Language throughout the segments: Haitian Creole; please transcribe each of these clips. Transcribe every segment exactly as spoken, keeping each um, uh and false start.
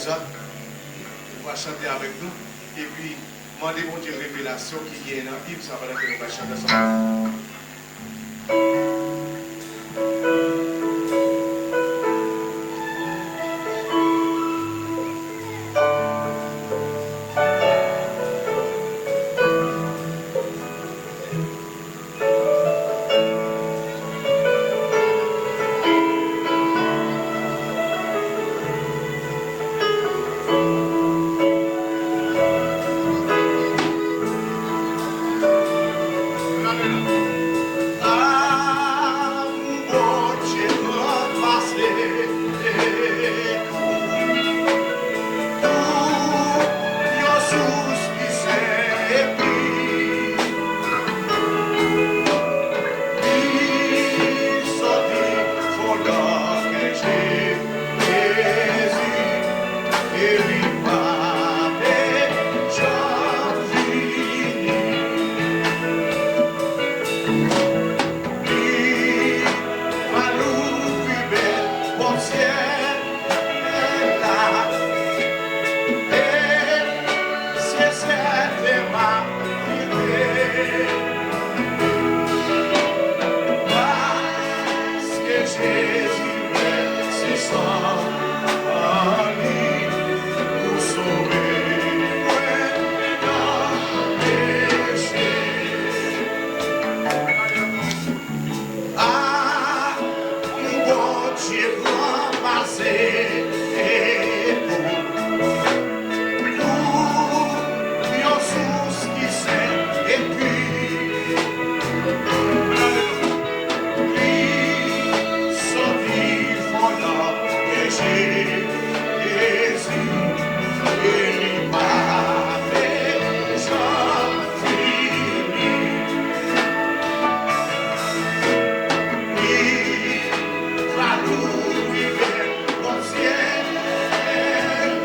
Sa, ou va chante avèk nou, epi mande Bondye revelasyon ki genyen nan Iv sa pandan ke nou va chante ansanm. Yon sous ki sen epi ki sòti fondan kè Jezi, e li pa p janm fini. Li va louvri bèl pòt syèl la, e se sèten m ap viv. Paske Jezi vèse san li pou sove mwen nan peche. Ah, Bondye gran pase pou, pou yon sous ki sen epi li sòti fondan kè Jezi, e li pa p janm fini. Li va louvri bèl pòt syèl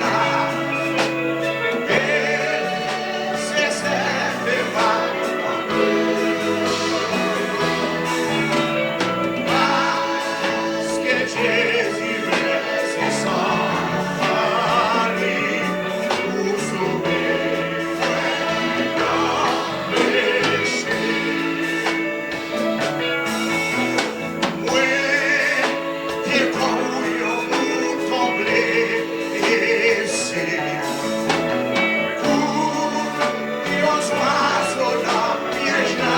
la, e se sèten m ap viv. Paske Jezi vèse san li pou sove mwen nan peche. Mwen te tankou yon mouton blese, kou yon zwazo nan pyèj la.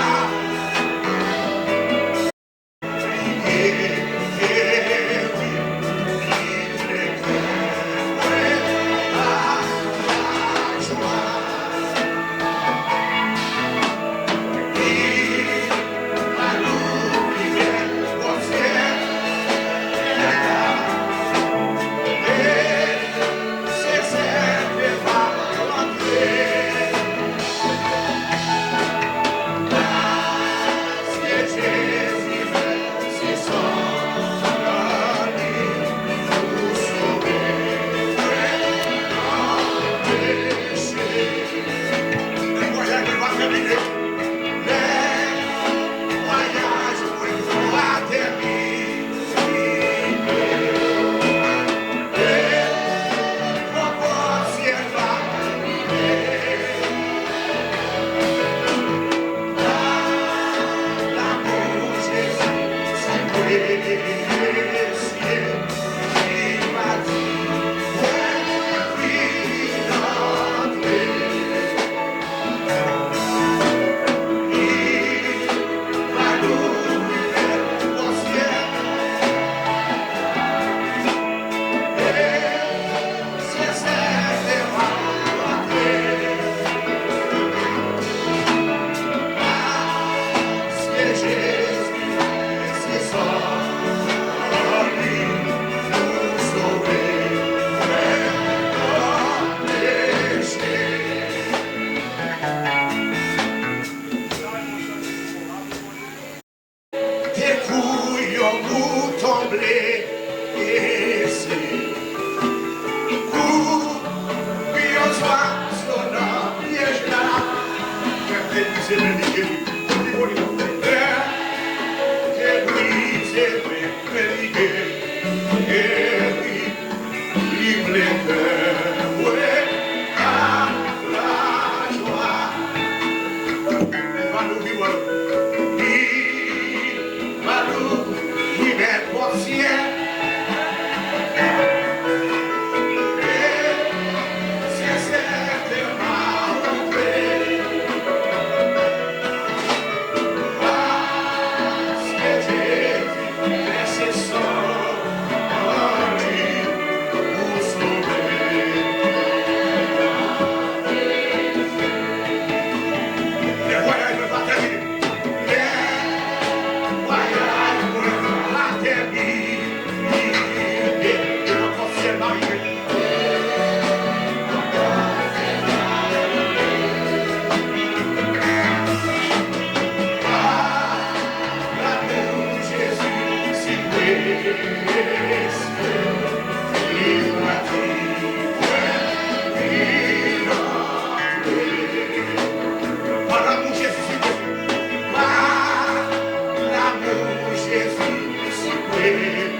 Te kou yon mouton blese, kou yon zwazo nan pyèj la. Kè te brize, men li geri. Kè te brize, men, men li geri. Geri. Li ple kè Par l'amour Jésus, si Dieu, par l'amour Jésus, si Dieu,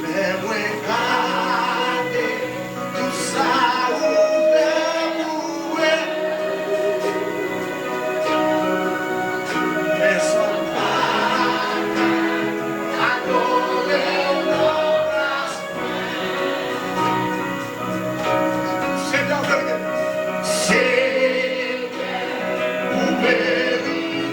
Lè mwen gade tout sa ou fè pou mwen, pèsonn pa ka adore w nan plas mwen. Senyè, ou merite. Senyè, ou merite.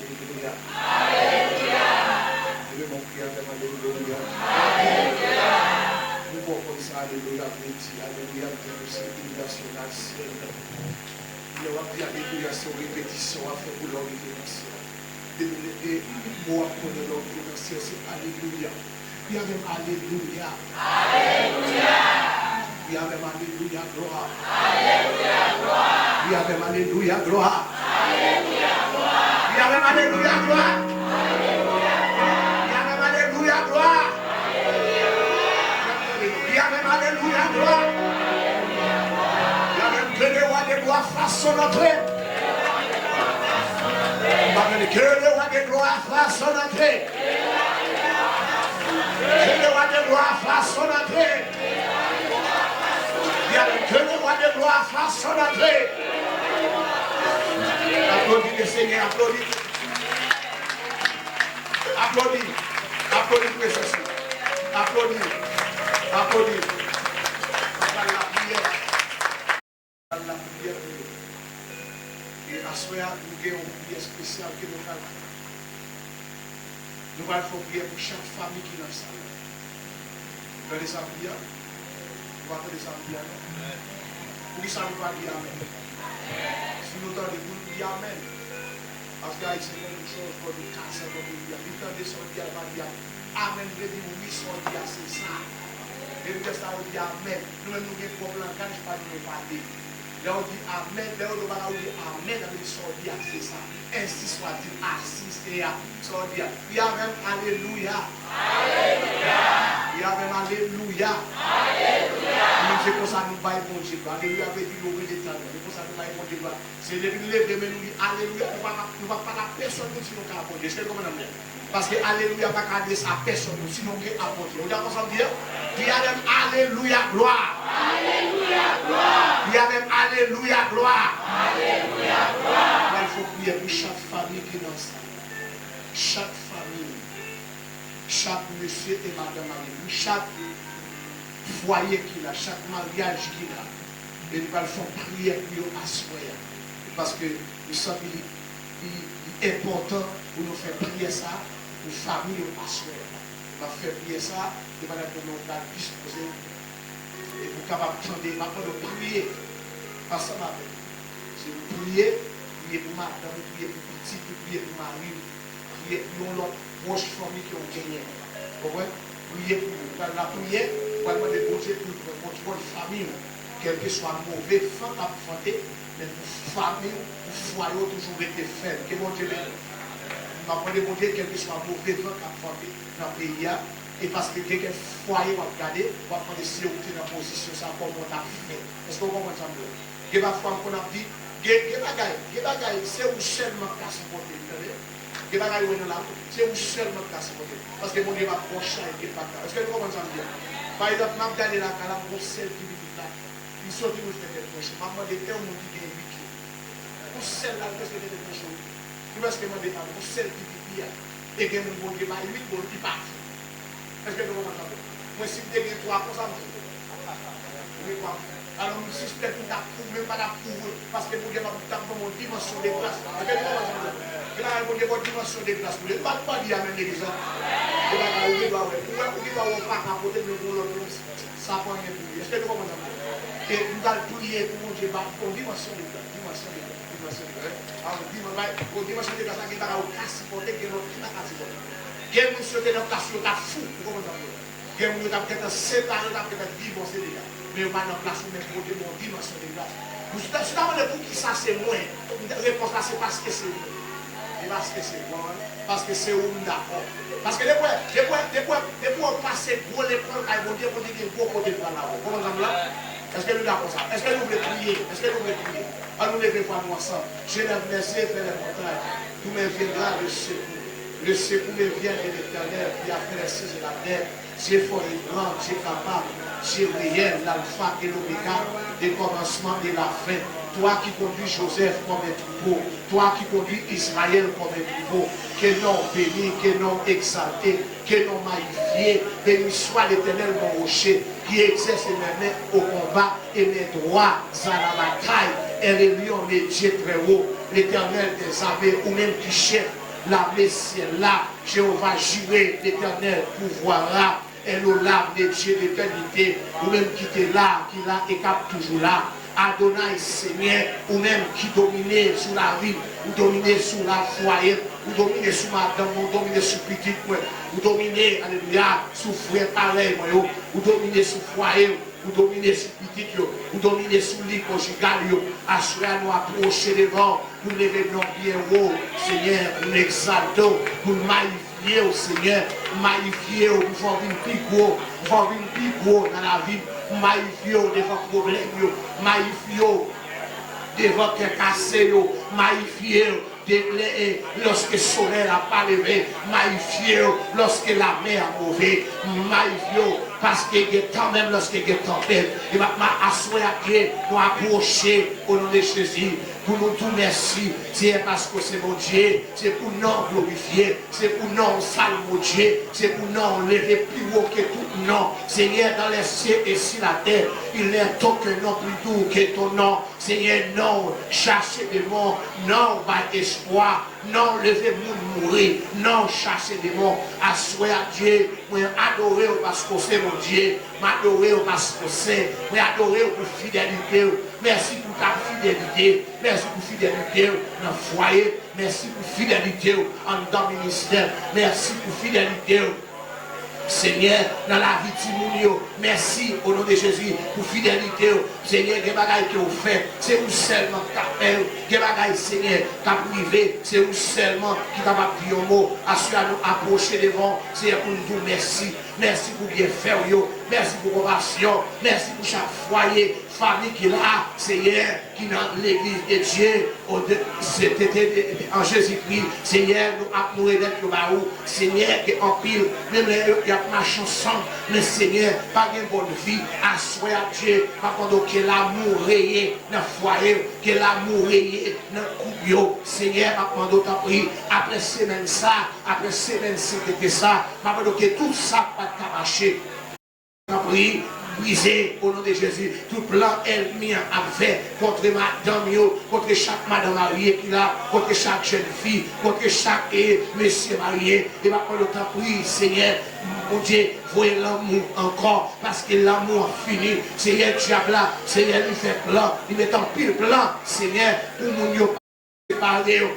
alelouya. Alelouya. Leve men w, kriye avè m, alelouya. Alelouya. Nou poko konn sa alelouya vle di. Alelouya vle di nou se imitasyon nan syèl. Lè w ap di alelouya, se yon repetisyon w ap fè pou lè w rive nan syèl. Depi lè, e, mo w ap konnen lè w rive nan syèl, se alelouya. Di avè m, alelouya. Alelouya. Di avè m, alelouya, glwa. Alelouya, glwa. Di avè m, alelouya, glwa. Alelouya, glwa. Di avè m, alelouya, glwa. Alelouya, glwa. Di avè m, alelouya, glwa. Alelouya, glwa. Di avè m, alelouya, glwa. Alelouya, glwa. Di avè m, que le roi des gloires fasse son entrée. Di avè m, que le roi des gloires fasse son entrée. Que le roi des gloires fasse son entrée. Di avè m, que le roi des gloires fasse son entrée. Aplodi le Senyè, aplodi. Aplodi. Aplodi prezans li. Aplodi. Aplodi. Sa pral lapriyè. Pral lapriyè pou yo. E aswè a, nou gen yon priyè espesyal ke nou pral fè. Nou pral fè yon priyè pou chak fanmi ki nan sal la. Tande sa m di a? Ou pa tande sa m di a non? Poukisa nou pa di amèn? Si nou tande, pou nou di amèn. Paske Ayisyen gen yon chòz, kòm li kase, kòm li di a. Li tande sa w di a, li pa di amèn. Amèn vle di wi, sa w di a, se sa. Depi lè sa yo di amèn. Nou menm nou gen pwòp langaj pa nou, nou pale. Lè w di amèn, lè yo di w bagay, ou di amèn, sa vle di sa w di a, se sa. Ensi swa, di l, asi, se a. Sa w di a. Di avè m, alelouya. Alelouya. Di avè m, alelouya. Alelouya. Nou menm se konsa nou bay Bondye glwa. Alelouya vle di nou rele tan. Se konsa nou bay Bondye glwa. Se depi nou leve men nou di alelouya, nou pa, nou pa pale ak pèsonn, nou di nou ka a Bondye. Èske nou konprann sa m di a? Paske alelouya pa ka adrese a pèsonn, nou di nou ke a Bondye. Ou dakò sa m di a? Di avè m, alelouya, glwa. Alelouya, glwa. Di avè m, alelouya, glwa. Alelouya, glwa. Pral fè yon priyè pou chak fanmi ki nan sal la. Chak fanmi. Chak mesye e madanm avè nou, chak fwaye ki la, chak maryaj ki la, e nou pral fè yon priyè pou yo aswè a. Paske nou santi li, li, li enpòtan pou nou fè priyè sa a pou fanmi yo aswè a. N ap fè priyè sa a, depandan kòman w ka dispoze, e pou w kapab tande, m ap mande w priye. Ansanm avè m. Se pou priye, priye pou madanm ou, priye pou pitit ou, priye pou mari ou, priye pou yon lòt pwòch fanmi ke w genyen. Konprann? Priye pou yo. Nan lapriyè, ou pral mande Bondye pou l pran kontwòl fanmi w. Kèlkeswa move van k ap vante, men pou fanmi w, pou fwaye w toujou rete fèm. Ke Bondye beni w. M ap mande Bondye, kèlkeswa move van k ap vante nan peyi a, e paske gen kèk fwaye w ap gade, w ap mande si w te nan pozisyon sa, kòman w t ap fè. Èske w konprann sa m di w? Gen pafwa m konn ap di, gen, gen bagay, gen bagay, se ou sèlman k ka sipòte l, tande. Gen bagay ou wè nan lavi, se ou sèlman k ka sipòte l. Paske Bondye p ap ba w chay ke l pa t ka. Èske nou konprann sa m di a? Pa egzanp, m ap gade lakay la, m gon sèl ki pitit la. Li soti pou l fè tèt pwoche. M ap mande, e yon moun ki gen uit yo. Yon sèl la, li prèske gen tèt pwoche wi. Li prèske mande padon. Yon sèl ki pitit li a. E gen moun Bondye bay uit, bon, li pati. Èske nou konprann sa m di? Mwen, si m te gen twa konsa, m di, gen twa. Alò, m sispèk m t ap kouri, men m pa t ap kouri, paske Bondye t ap ban m yon dimansyon de gras. Èske nou konprann sa m di? Gen bagay Bondye ba w dimansyon de gras pou li. M pa, m pa di amèn legliz la. Gen bagay ou gen dwa wè. Ou wè, ou gen dwa wè w pa ka pote l, men pou lòt moun, sa pa anyen pou li. Èske nou konprann sa m di? E m pral priye pou Bondye ba w yon dimansyon de gras, dimansyon de gras, dimansyon de gras. Alò, diman-, bay, yon dimansyon de gras la, gen bagay ou ka sipòte, gen lòt ki pa ka sipòte. Gen moun si yo te nan plas ou, yo t ap fou. Ou konprann sa m di? Gen moun yo t ap gentan separe, yo t ap gentan divòse deja. Men yo pa nan plas ou, men Bondye ba w yon dimansyon de gras. Ou si ta, si ta mande poukisa se mwen, repons la se paske se ou. E paske se ou, paske se ou m dakò. Paske depi w, depi w, depi w, depi w pase gwo lekòl kay Bondye, Bondye gen gwo kote l pral avè w. Konprann sa m di la? Èske nou dakò sa? Èske nou vle priye? Èske nou vle priye? Ann nou leve vwa nou ansanm. Je lève mes yeux vers les montagnes. D'où me viendra le secours? Le secours me vient de l'Éternel qui a fait les cieux et la terre. Dieu fort et grand, Dieu capable, Dieu réel, l'alpha et l'oméga, le commencement et la fin. Toi qui conduis Joseph comme un troupeau, toi qui conduis Israël comme un troupeau, que non béni, que non exalté, que non magnifié, béni soit l'Éternel mon rocher, qui exerce mes mains au combat et mes doigts à la bataille. Est le lion, le Dieu très haut, l'Éternel des armées, ou menm ki chèf lame syèl la, Jewova Jire, Letènèl pouvwa a, Elolam, le Dieu d'éternité, ou menm ki te la, ki la e k ap toujou la. Adonay, Senyè, ou menm ki domine sou lavi m, ou domine sou la fwaye m, ou domine sou madanm mwen, ou domine sou pitit mwen, ou domine, alelouya, sou frè parèy mwen yo, ou domine sou fwaye m, ou domine sou pitit yo, ou domine sou li konjigal yo. Aswè a, nou apwoche devan w pou n leve non w byen wo, Senyè, pou n egzalte w, pou n mayifye w, Senyè, mayifye w, pou fè w vin pi gwo, pou fè w vin pi gwo nan lavi m, mayifye w devan pwoblèm yo, mayifye w devan kè kase yo, mayifye w de, lè, e, lòske solèy la pa leve, mayifye w, lòske lamè a move, mayifye w, paske gen tan menm lòske gen tanpèt. E m ap ma-, aswè a Dye, nou apwoche o non de Jezi pou nou di w mèsi, Senyè, paske w se Bondye, se pou non w glorifye, se pou non w salmodye, se pou non w leve pi wo ke tout non. Seigneur, dans les cieux et sur la terre, il n'est aucun nom plus doux que ton nom. Senyè, non w chache demon, non w bay espwa, non w leve moun mouri, non w chache demon. Aswè a Dye, mwen adore w paske w se Bondye, m adore w paske w sen, mwen adore w pou fidelite w. Mèsi pou ta fidelite, mèsi pou fidelite w nan fwaye, mèsi pou fidelite w anndan ministè, mèsi pou fidelite w. Senyè, nan lavi timoun yo, mèsi, o non de Jezi, pou fidelite w. Senyè, gen bagay ke w fè, se ou sèlman ki ka fè yo. Gen bagay, Senyè, k ap rive, se ou sèlman ki kapab di yon mo. Aswè a, nou apwoche devan w, Senyè, pou n di w mèsi. Mèsi pou byenfè w yo. Mèsi pou konpasyon w. Mèsi pou chak fwaye, fanmi ki la, Senyè, ki nan legliz de Dye, o de, se te, te, te, an Jezikri, Senyè, nou ap, nou remèt yo ba ou. Senyè, gen anpil, menm lè yo, y ap mache ansanm, men Senyè, pa gen bòn vi. Aswè a Dye, m ap mande w ke lamou reye nan fwaye yo, ke lamou reye nan koup yo. Senyè, m ap mande w, tanpri, apre semèn sa, apre semèn sentete sa, m ap mande w ke tout sa k pa t ka mache, tanpri, brize, o non de Jezi, tout plan ènmi an ap fè kont madanm yo, kont chak madanm marye ki la, kont chak jèn fi, kont chak, e, mesye marye. E m ap mande w, tanpri, Senyè, Bondye voye lanmou ankò, paske lanmou an fini. Seyè, dyab la, Seyè, li fè plan, li met anpil plan, Seyè, pou moun yo pa separe yo.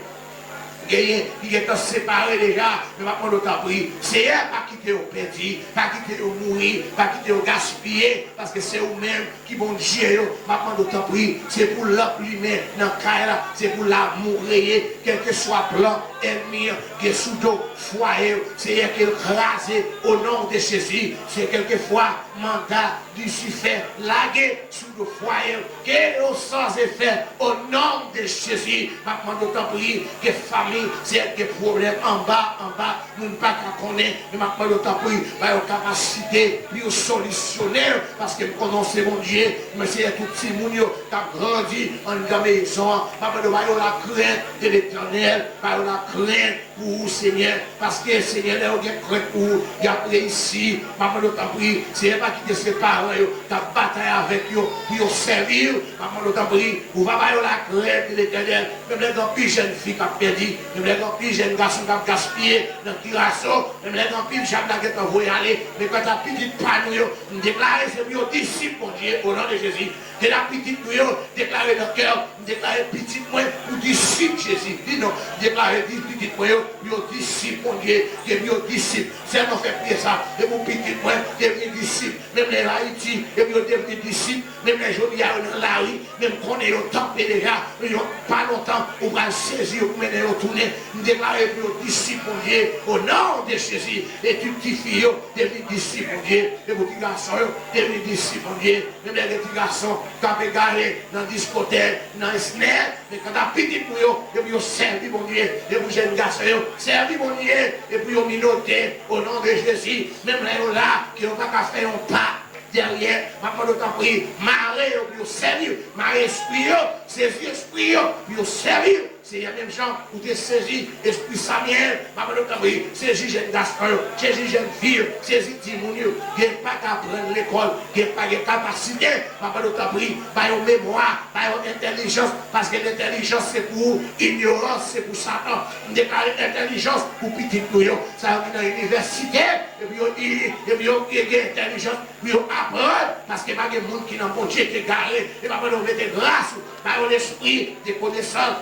Genyen ki gentan separe deja, men m ap mande w tanpri, Seyè, pa kite yo pèdi, pa kite yo mouri, pa kite yo gaspiye, paske se ou menm ki Bondye yo. M ap mande w tanpri, se pou lanp limen nan kay la, se pou lanmou reye, kèlkeswa plan ènmi an gen sou do fwaye yo, Seyè, ke l kraze o non de Jezi. Se kèlkeswa manda Lisifè lage sou do fwaye yo, ke yo san efè o non de Jezi. M ap mande w tanpri, ke fanmi, Seyè, gen pwoblèm anba, anba, moun pa ka konnen, men m ap mande w tanpri, ba yo kapasite pou yo solisyone l, paske m konnen w se Bondye, men Seyè, tout timoun yo k ap grandi anndan mezon an, m ap mande w ba yo lakrent de Letènèl, ba yo lakrent pou ou, Senyè, paske, Senyè, lè yo gen krent pou ou, y ap reyisi. M ap mande w tanpri, Senyè, pa kite se paran yo k ap batay avèk yo pou yo sèvi w. M ap mande w tanpri, ou va ba yo lakrent de Letènèl. Menm lè gen anpil jèn fi k ap pèdi, menm lè gen anpil jèn gason k ap gaspiye nan kiraso, menm lè gen anpil jèn la gentan voye ale, men kanta pitit pa nou yo, m deklare se pou yo disip Bondye, o non de Jezi. Kanta pitit nou yo, deklare nan kè w, m deklare pitit mwen pou disip Jezi. Di non, m deklare di pitit mwen yo, pou yo disip Bondye, ke pou yo disip. Sèlman fè priyè sa, e pou pitit mwen devni disip. Menm lè yo Ayiti, e pou yo devni disip. Menm lè jodi a yo nan lari, men m konnen yo tanpe deja, yo pa lontan, ou pral sezi yo pou mennen yo tounen. M deklare pou yo disip Bondye, o non de Jezi, e tout tifi yo devni disip Bondye, e pou ti gason yo devni disip Bondye. Menm lè gen ti gason k ap egare nan diskotèk, nan esnè, men kanta pitit nou yo, e pou yo sèvi Bondye, e pou jèn gason yo sèvi Bondye, e pou yo minote, o non de Jezi, menm lè yo la, ke yo pa ka fè yon pa dèyè, m ap mande w tanpri, mare yo pou yo sèvi w, mare espri yo, sezi espri yo pou yo sèvi w. Seyè, menm jan ou te sezi espri Samyèl, m ap mande w tanpri, sezi jèn gason yo, sezi jèn fi yo, sezi timoun yo, gen pa ka aprann lekòl, gen pa gen kapasite, m ap mande w tanpri, ba yo memwa, ba yo entèlijans, paske lentèlijans se pou ou, inyorans se pou Satan. M deklare entèlijans pou pitit nou yo, sa yo ki nan inivèsite, epi yo, epi yo gen entèlijans, pou yo aprann, paske pa gen moun ki nan Bondye ki egare. E papa, nou mete gras ou, ba yo lespri de konesans,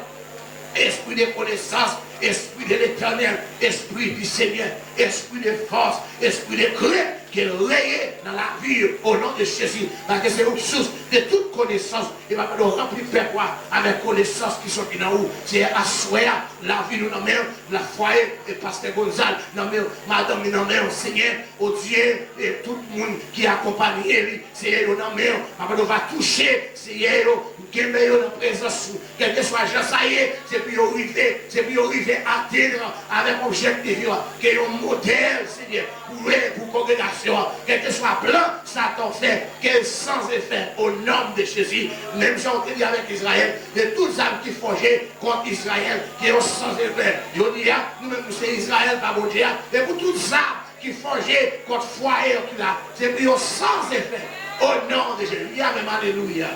esprit de connaissance, esprit de l'Éternel, esprit du Seigneur, esprit de force, esprit de crainte, ke l reye nan lavi yo, o non de Jezi, paske se ou sous de tout konesans, e papa, nou ranpli pèp ou a avèk konesans ki soti nan ou. Seyè, aswè a, lavi nou nan men w, lafwaye e pastè Gonzal nan men w, madanm li nan men w, Seyè, o Dye, e tout moun ki akonpaye li, Seyè, yo nan men w. Papa, nou va touche, Seyè, yo, kenbe yo nan prezans ou. Kèlkeswa jan sa ye, se pou yo rive, se pou yo rive atenn avèk objektif yo a. Ke yon modèl, Seyè, pou, pou kongregasyon an. Kèlkeswa plan Satan fè, ke l san efè, o non de Jezi. Menm jan w te di avèk Izrayèl, de tout zam ki fòje kont Izrayèl, ke yo san efè. Jodi a, nou menm, nou se Izrayèl pa Bondye a, e pou tout zam ki fòje kont fwaye yo ki la, se pou yo san efè. O non de Jezi. Di amèn, alelouya.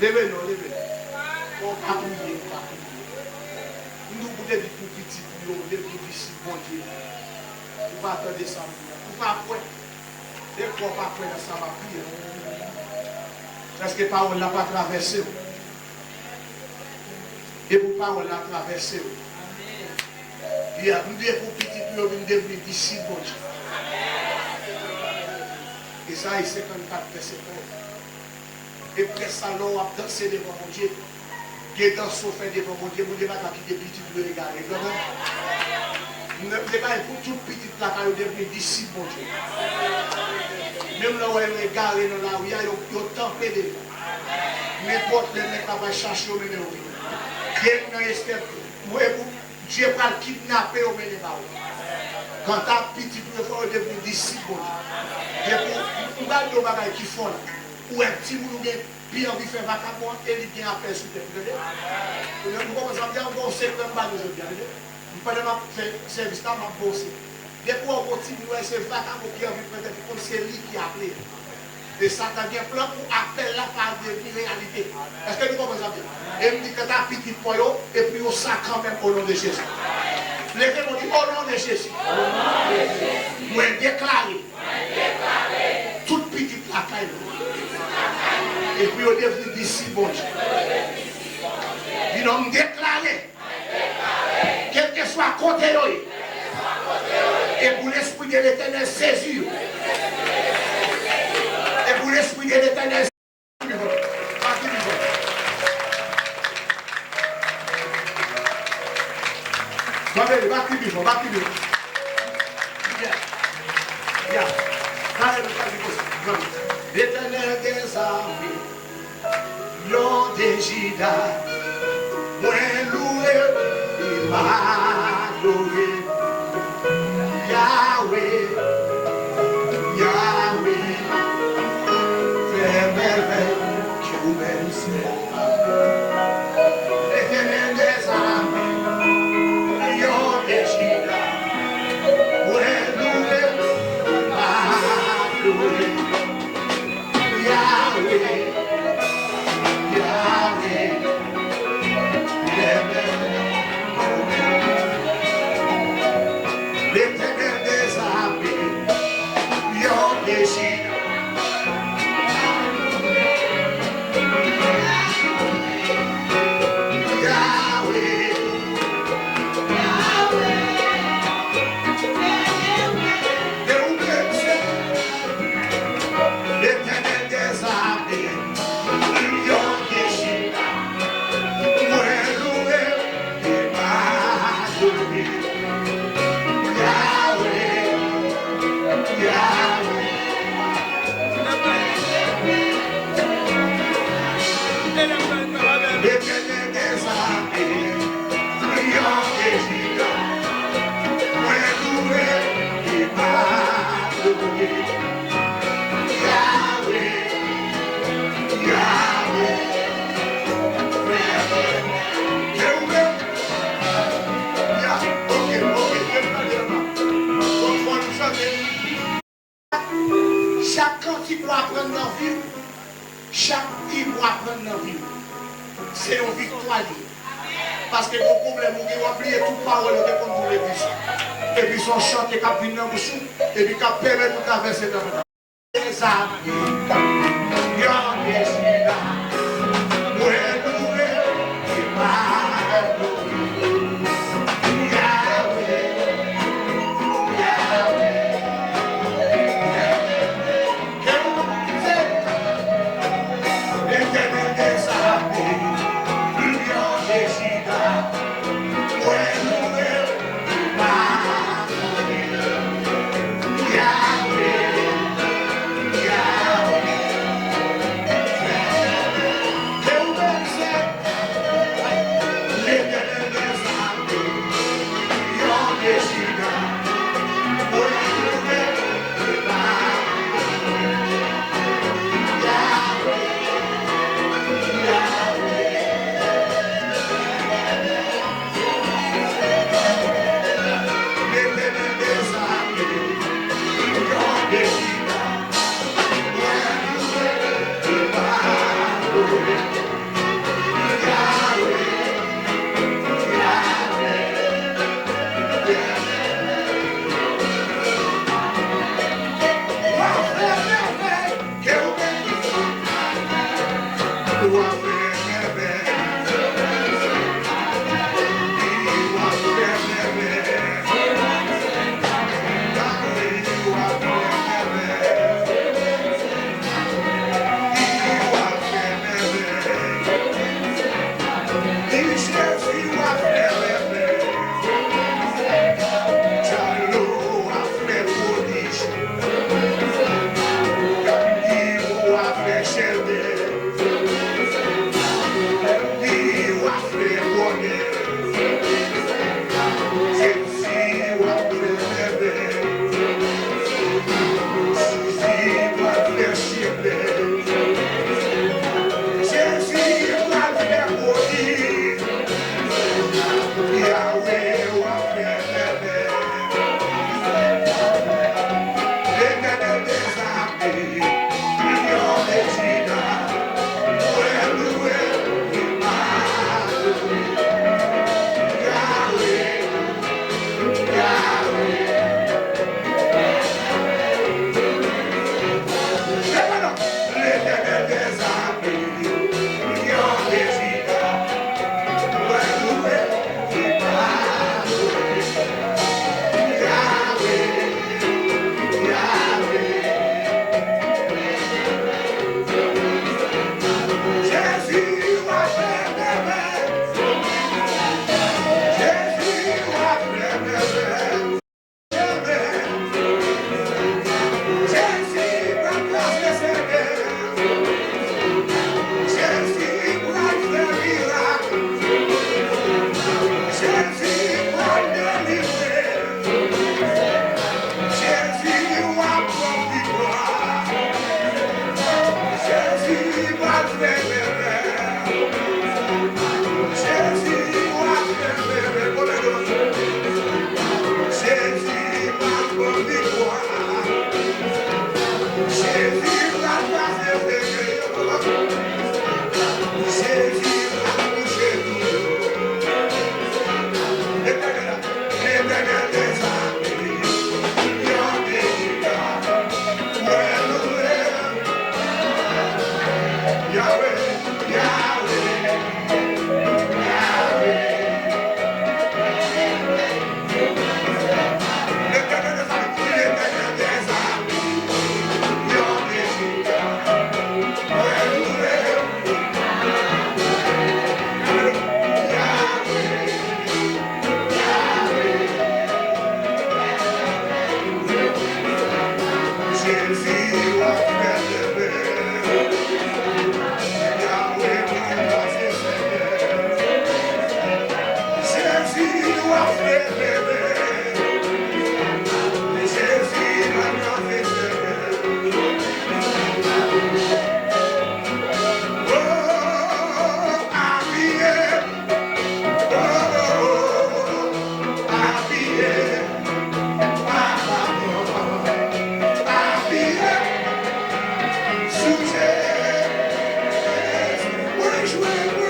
Leve non, leve non. Ou pa priye, ou pa priye. M di w pou te di pou pitit ou yo, ou te pou disip Bondye. Ou pa tande sa m di a. Ou pa kwè. Dekwa w pa kwè nan sa m ap di a. Paske pawòl la pa travèse w. E pou pawòl la travèse w. Li a, m vle pou pitit ou yo vin devni disip Bondye. Ezayi senkannkat, vèsè trèz. E prèv sa, lè w ap danse devan Bondye, gen dans w fè devan Bondye, Bondye pa ka kite pitit ou yo egare. Tande? M deklare pou tout pitit lakay ou devni disip Bondye. Menm lè w wè yo egare nan lari a, yo, yo tanpe devan. Nenpòt lè nèg la pral chache yo, mennen yo vini. Dye nan Estè, ou e pou Dye pral kidnape yo, mennen ba ou. Kanta pitit ou yo, fò yo devni disip Bondye. Epi, m pral di yon bagay ki fò la. Ou wè timoun ou gen pi anvi fè vakabon an, e li gen apèl sou tèt li, tande? Ou konprann sa m di a, m gen yon sekrè m ba nou jodi a, tande? M, pandan m ap fè sèvis la, m ap ba w sekrè. Depi w wè yon timoun, w wè se vakabon ki anvi pran tèt li, konn se li ki aple. E Satan gen plan pou apèl la pa devni reyalite. Èske nou konprann sa m di? E m di, kanta pitit mwen yo, e pou yo sa kanmenm, o non de Jezi. Leve men w, di, "O non de Jezi, mwen deklare tout pitit lakay mwen, e pou yo devni disip Bondye." Di, "Non, m deklare, kèlkeswa kote yo ye, e pou Lespri de Letènèl sezi yo, e pou Lespri de Letènèl." Bati pi fò. Bati pi fò, bati pi fò. Ya. Ya. Letènèl dèzame, Lyon de Jida, mwen louwe e m adore. Yawe, Yawe, fè mèvèy ke ou menm sèl. Letènèl dèzame, Lyon de Jida, mwen louwe, adore. Yawe, Yawe, Letènèl dèzame, Lyon de Jida. Yawe, Yawe, e ou menm sèl. Letènèl dèzame, Lyon de Jida, mwen louwe e m adore. Yawe, Yawe. Letènèl dèzame, Lyon de Jida, mwen louwe e m adore. Yawe, Yawe, Yawe. Ya, oke, oke, oke, oke. Bon, bon, nou chante. Chak kantik w aprann nan vi w, chak im w aprann nan vi w, se yon viktwa li ye. Paske gen yon pwoblèm, ou gen, w ap bliye tout pawòl yo te konn di w legliz la. Epi se yon chante k ap vin nan bouch ou, epi k ap pèmèt ou travèse tanpèt la. Dèzame, Lyon de Jida, mwen louwe e m adore. Yawe, Yawe, Letènèl dèzame, Lyon de Jida, mwen louwe e m adore. Yawe, Yawe, ke ou menm sèl. Letènèl dèzame, Lyon de Jida, mwen louwe e m adore. Yawe, Yawe, Letènèl dèzame, Lyon de Jida, mwen louwe e m adore. Yawe, Yawe, Yawe. W ap fè mèvèy. W ap fè mèvèy. W ap fè mèvèy. Yawe, w ap fè mèvèy. W ap fè mèvèy. Wi, Jezi, w ap fè mèvèy. Djalo, w ap fè pwodij. Gade, w ap fè chèlbè.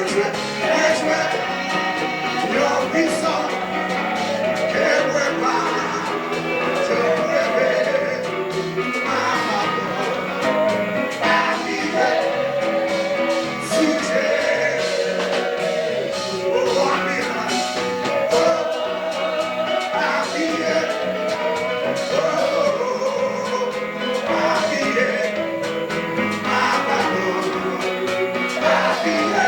Mwen jwe yon pwisan ke mwen pa janm reve. Apiye sou Jezi. Oh, apiye. Oh, apiye. Oh, apiye. Papa, apiye.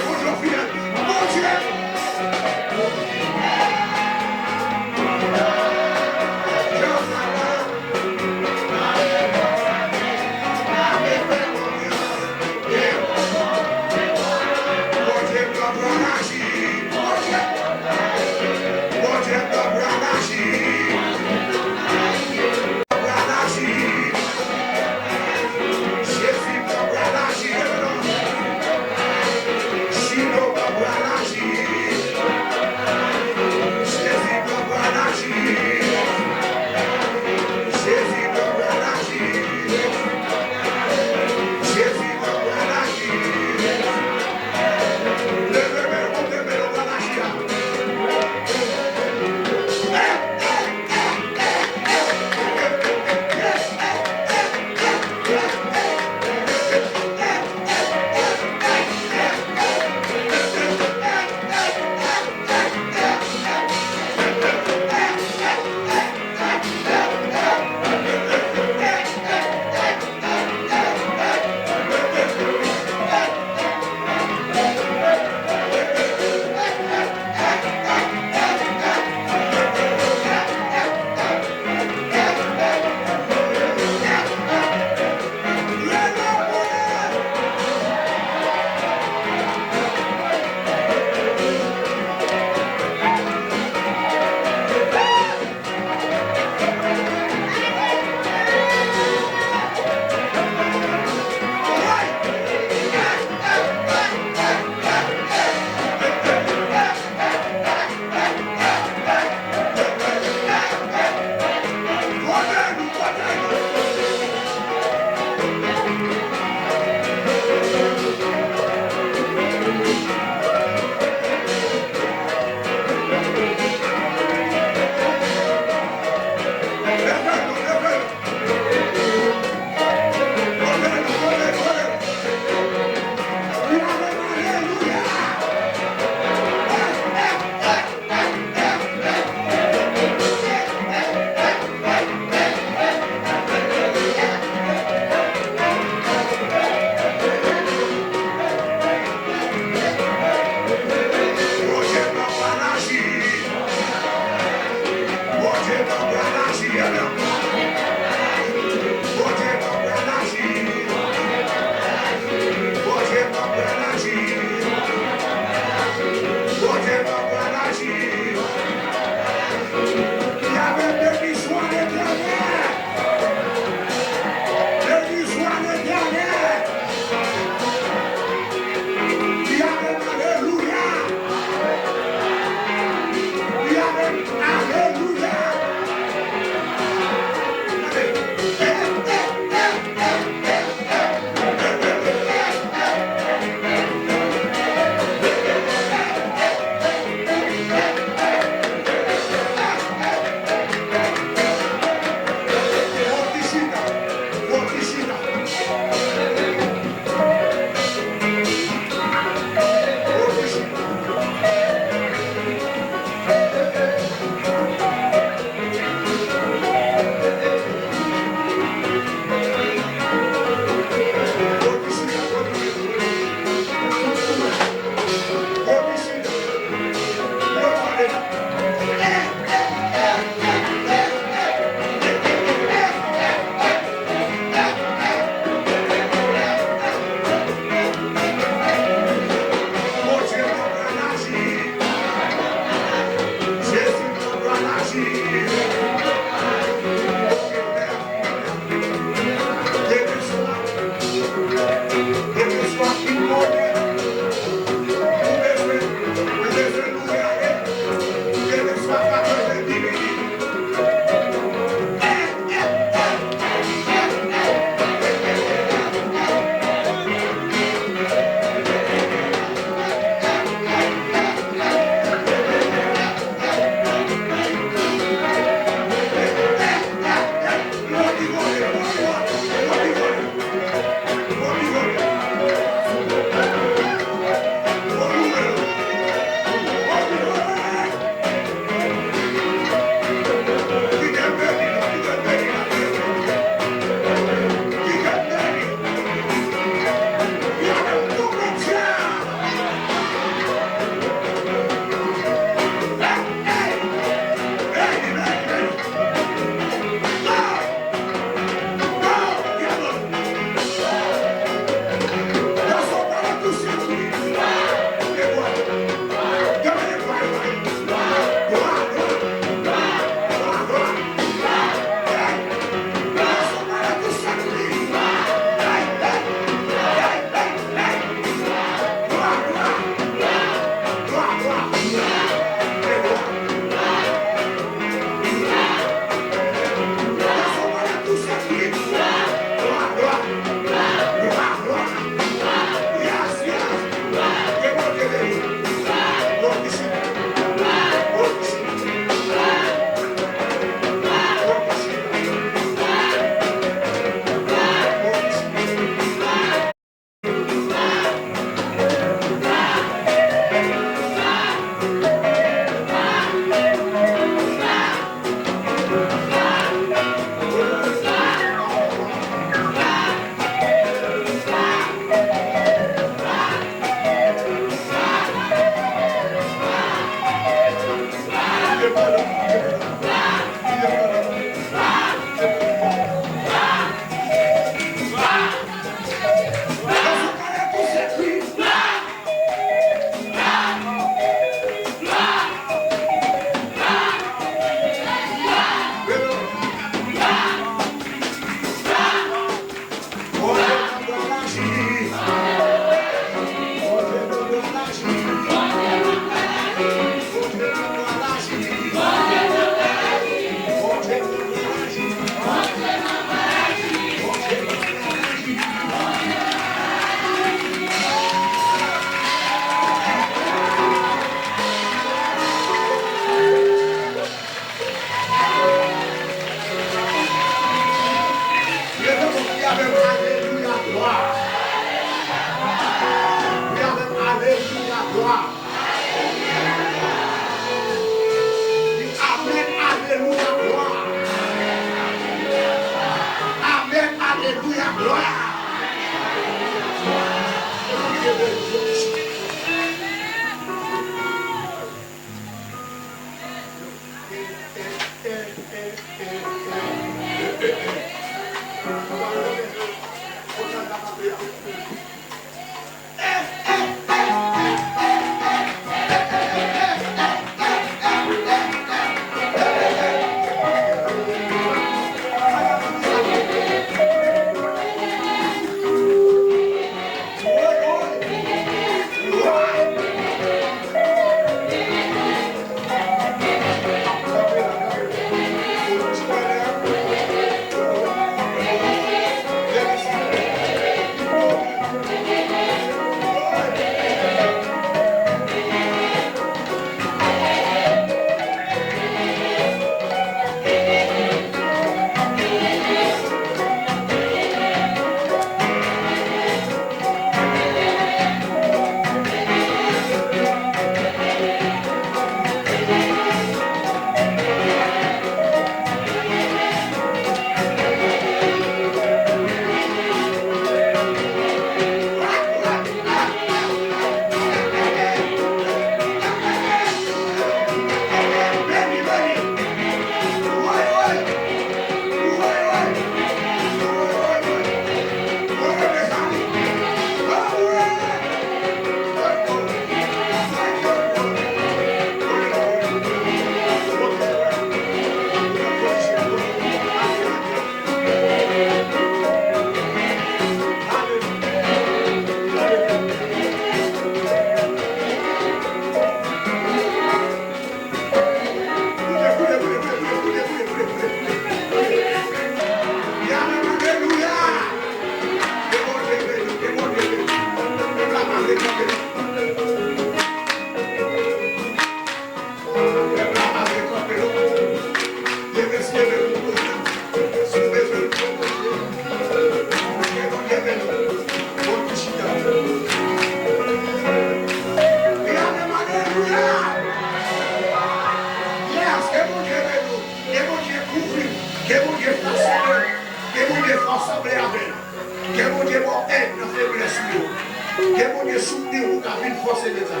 Ke Bondye soutni w pou w ka vin fòse legliz la.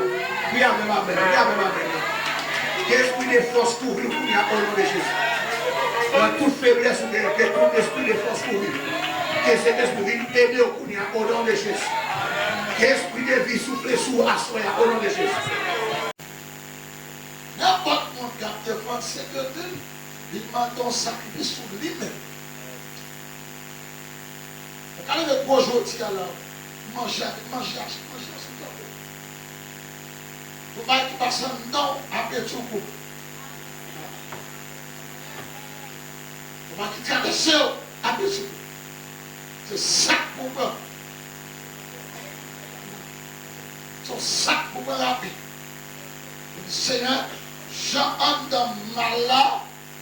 Priye avè m, amèn. Priye avè m, amèn. Ke espri de fòs kouvri w kounye a, o non de Jezi. Nan tout feblès ou genyen, ke tout espri de fòs kouvri w. Ke Sentespri vin ede w kounye a, o non de Jezi. Ke espri de vi soufle sou w aswè a, o non de Jezi. Nenpòt moun k ap defann sentelte l, li mande yon sakrifis sou li menm. Ou ka leve gwo jodi a la, manje, manje a, manje a sou tablo. Tout bagay ki pase anndan w, apre tou kou. Tout bagay ki travèse w, apre tou kou. Se sa k pou pran. Se sa k pou pran rapid. Ou di, Senyè, jan anndan m mal la,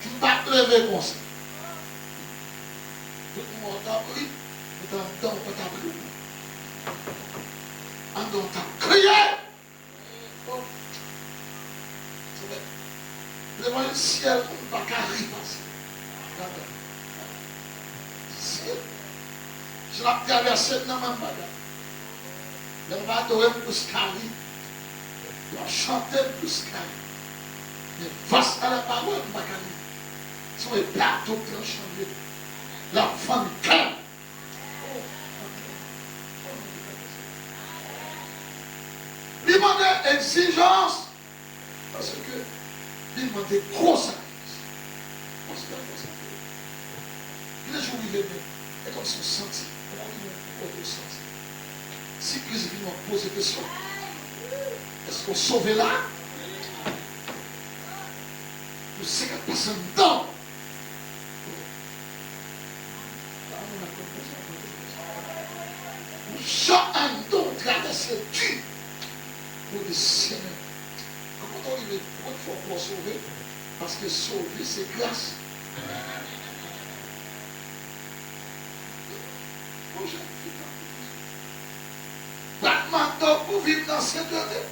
m pa t leve konsa. Tout mò t ap ri, poutan anndan w pa t ap ri. Anndan w t ap kriye. Bon. Se vre. Levanjil syèl moun pa ka ri pase. Gade. Si. Jan l ap travèse m nan menm bagay. Lè m ap adore m plis ka ri. Lè m ap chante m plis ka ri. Men fas a la pawòl m pa ka ri. Se yon epa doktè chanje. L ap fann kè m. Li mande egzijans, paske li mande gwo sakrifis. Paske gwo sakrifis. Gen de jou w rive menm, e kòmsi w santi, w rive yon kote w santi. Si Kris vini, w ap poze kesyon, èske w sove la? Pou sa k ap pase anndan w. Jan anndan w travèse di pou di, Senyè, kòman w rive pran fòk w sove? Paske sove se gras. Yon jèn fi tankou Bat manto pou viv nan sentete.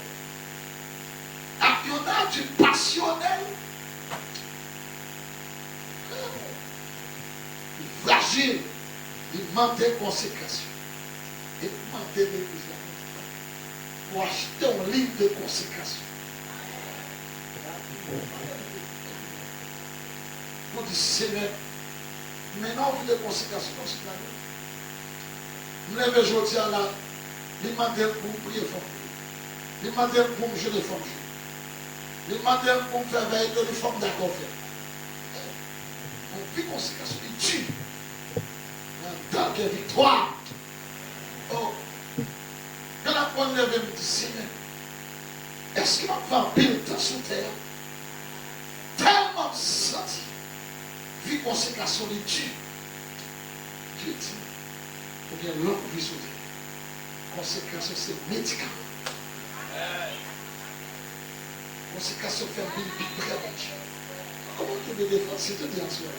Ak yon nati pasyonèl. Li frajil. Li mande konsekrasyon. E mande legliz la pou achte yon liv de konsekrasyon. Pou di, Senyè, mennen yon vi de konsekrasyon nan sitwayen. M leve jodi a la, li mande m pou m priye fò m priye. Li mande m pou m jene fò m jene. Li mande m pou m fè vèy de li fò m dakò fè. Yon vi konsekrasyon li di. Nan dan gen viktwa. Oh. Gen lè m konn leve m di, Senyè, èske m ap fè anpil tan sou tè a? Tèlman m santi vi konsekrasyon li di. Dye di, ou gen long vi sou tè. Konsekrasyon se medikaman. Konsekrasyon fè m vin pi pre Bondye. Kòman w te vle defann sentete aswè a?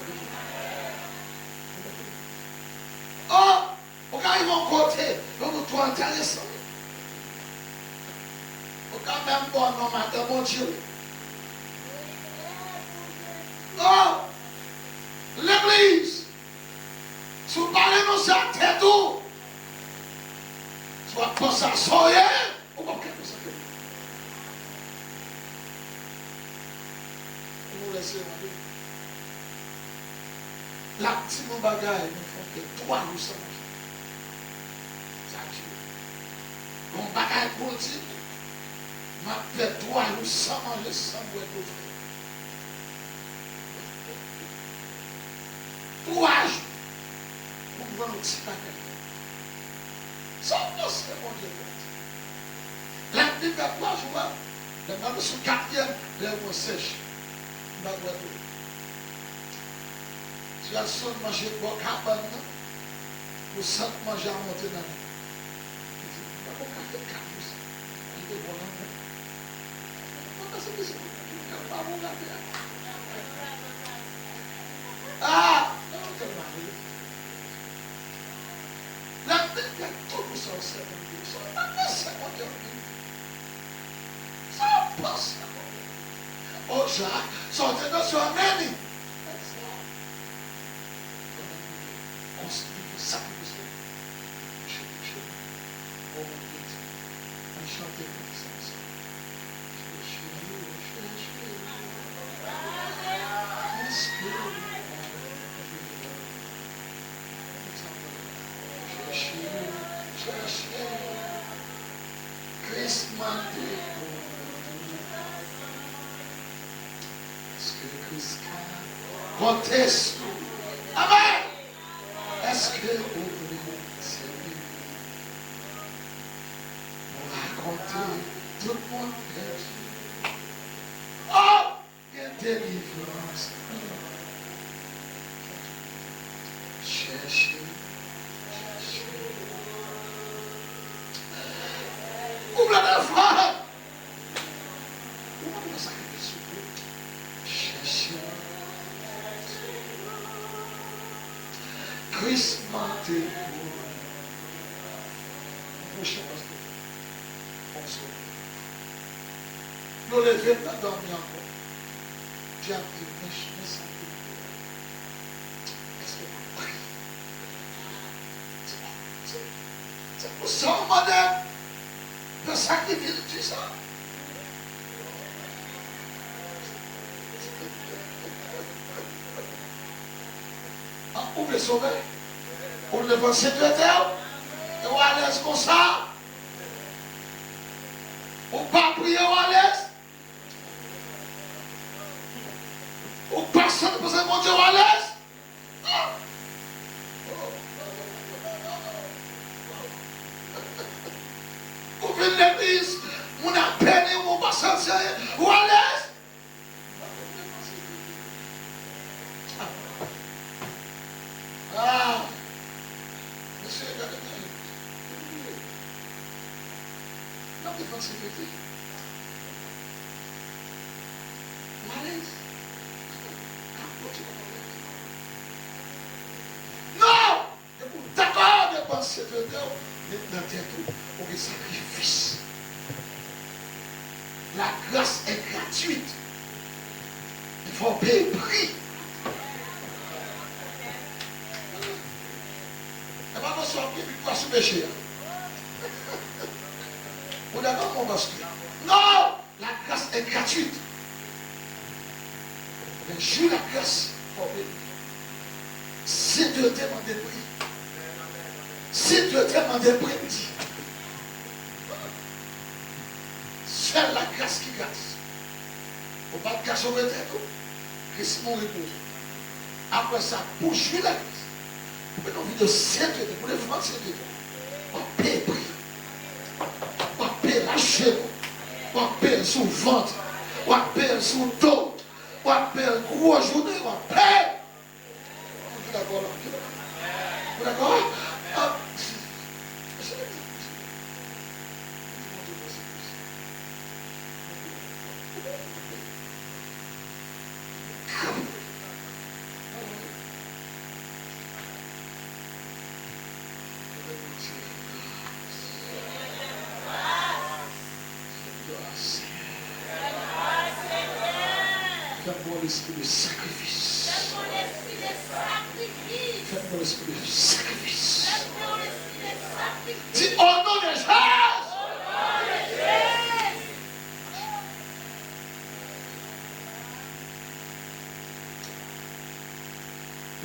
Oh! Ou ka rive yon kote, yon nou twò enteresan. Ou ka menm ba w non madan Bondye. Oh! Legliz! Si w pa renonse ak tèt ou, si w ap panse a sa w ye, ou p ap ka konsakre. Pou nou lèse mande. L ap di nou bagay, nou fè twa jou san manje. Sa di. Gon bagay pou l di, m ap fè twa jou san manje, san bwè dlo frè. Twa jou pou m jwenn yon ti bagay. Sa w panse Bondye fè? Lè m vin fè twa jou a, lè m rive sou katriyèm, lè mwen sèch, m pa bwè dlo. Sitiyasyon manje bò kabann nan, pou sant manje a monte nan men. Li di, "Papa, w ka fè kat jou sa. Manje te bon nan men." Mwen panse ki se mwen ki pa bon gade a. Ah! Nan tèlman ale. Lè m te fè tout ou sa w sèvi m, sa w pa panse Bondye vini. Sa w panse Bondye? O Ja, sa w te nan sou ameni. Konstwi sakrifis ou. Mouche, mouche. O Bondye, Chèche, chèche, èske ou chèche, chèche, Kris mande pou ou. Èske Kris ka konte sou ou? Amèn! Èske ou vle sèvi pou rakonte tout moun pèdi? Oh! Gen delivrans. Chèche, chèche. Ou vle delivrans? Ou konn fè sakrifis ou vle? Chèche. Kris mande pou ou. Pwochen pastè. Bonswa. Nou leve n nan dòmi ankò. Dyab di, men, men sa ki nan kò w. Èske w ap priye? Se, se, se pou sa w mande m fè sakrifis di sa? An, ou vle sove? Ou vle vann sekirite w? E w alèz konsa? Ou pa priye, w alèz? Ou pa chante pou Bondye, w alèz? Ou vin legliz, moun ap beni w, ou pa santi anyen, ou alèz? Ah! Mesye, gade byen. N ap defann sekirite. Ou alèz? Kap pwoche kòman w ye. Non! Depi w dakò depanse de tè w, met nan tèt ou, ou gen sakrifis. La grâce est gratuite. Men fò w peye pri. E pa paske w ap gen viktwa sou peche a. Ou dakò, mon pastè? Non! La grâce est gratuite. Men jwi lagras, fò w beni. Senteté mande pri. Senteté mande pri, m di. Sèl lagras ki gratis. Ou pa t ka sove tèt ou, Kris mouri pou ou. Apre sa, pou jwi lagras, pou nou vin de senteté, pou nou vin senteté, w ap peye pri. W ap peye l ajenou. W ap peye l sou vant. W ap peye l sou do. W ap peye l gwo jounen. W ap peye l. Ou dakò la? Ou dakò? Ah, Fè m yon lespri de sakrifis. Fè m yon lespri de sakrifis. Di, au nom de Jésus.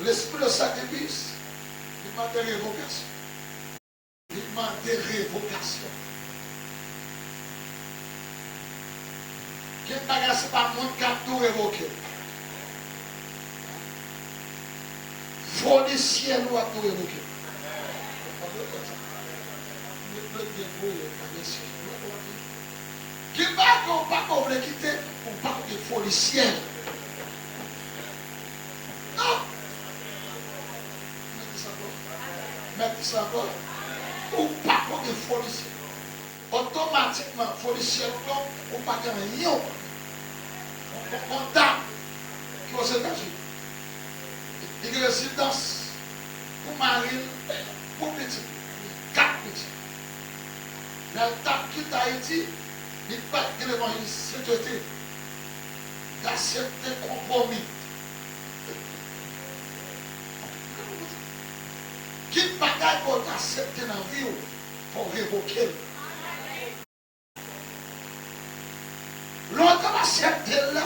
Lespri de sakrifis, li mande revokasyon. Li mande revokasyon. Gen bagay se pa moun k ap di w revoke l. Foli syèl ou ap di w revoke l. Gen bagay ou pa ko vle kite, ou pa ko gen foli syèl. Non! Mèt di sa ankò. Mèt di sa ankò. Ou pa ko gen foli syèl. Otomatikman, foli syèl ou yo, ou pa gen anyen ou konn. Yon, yon, yon dam ki Ozetazini. Li gen rezidans pou mari l, pou pitit li. Kat pitit. Lè l t ap kite Ayiti, li pa t gen levanjil senteté. Li t aksepte konpwomi. Ki bagay ke w t aksepte nan vi w, fò w revoke l. Lè w t ap aksepte l la,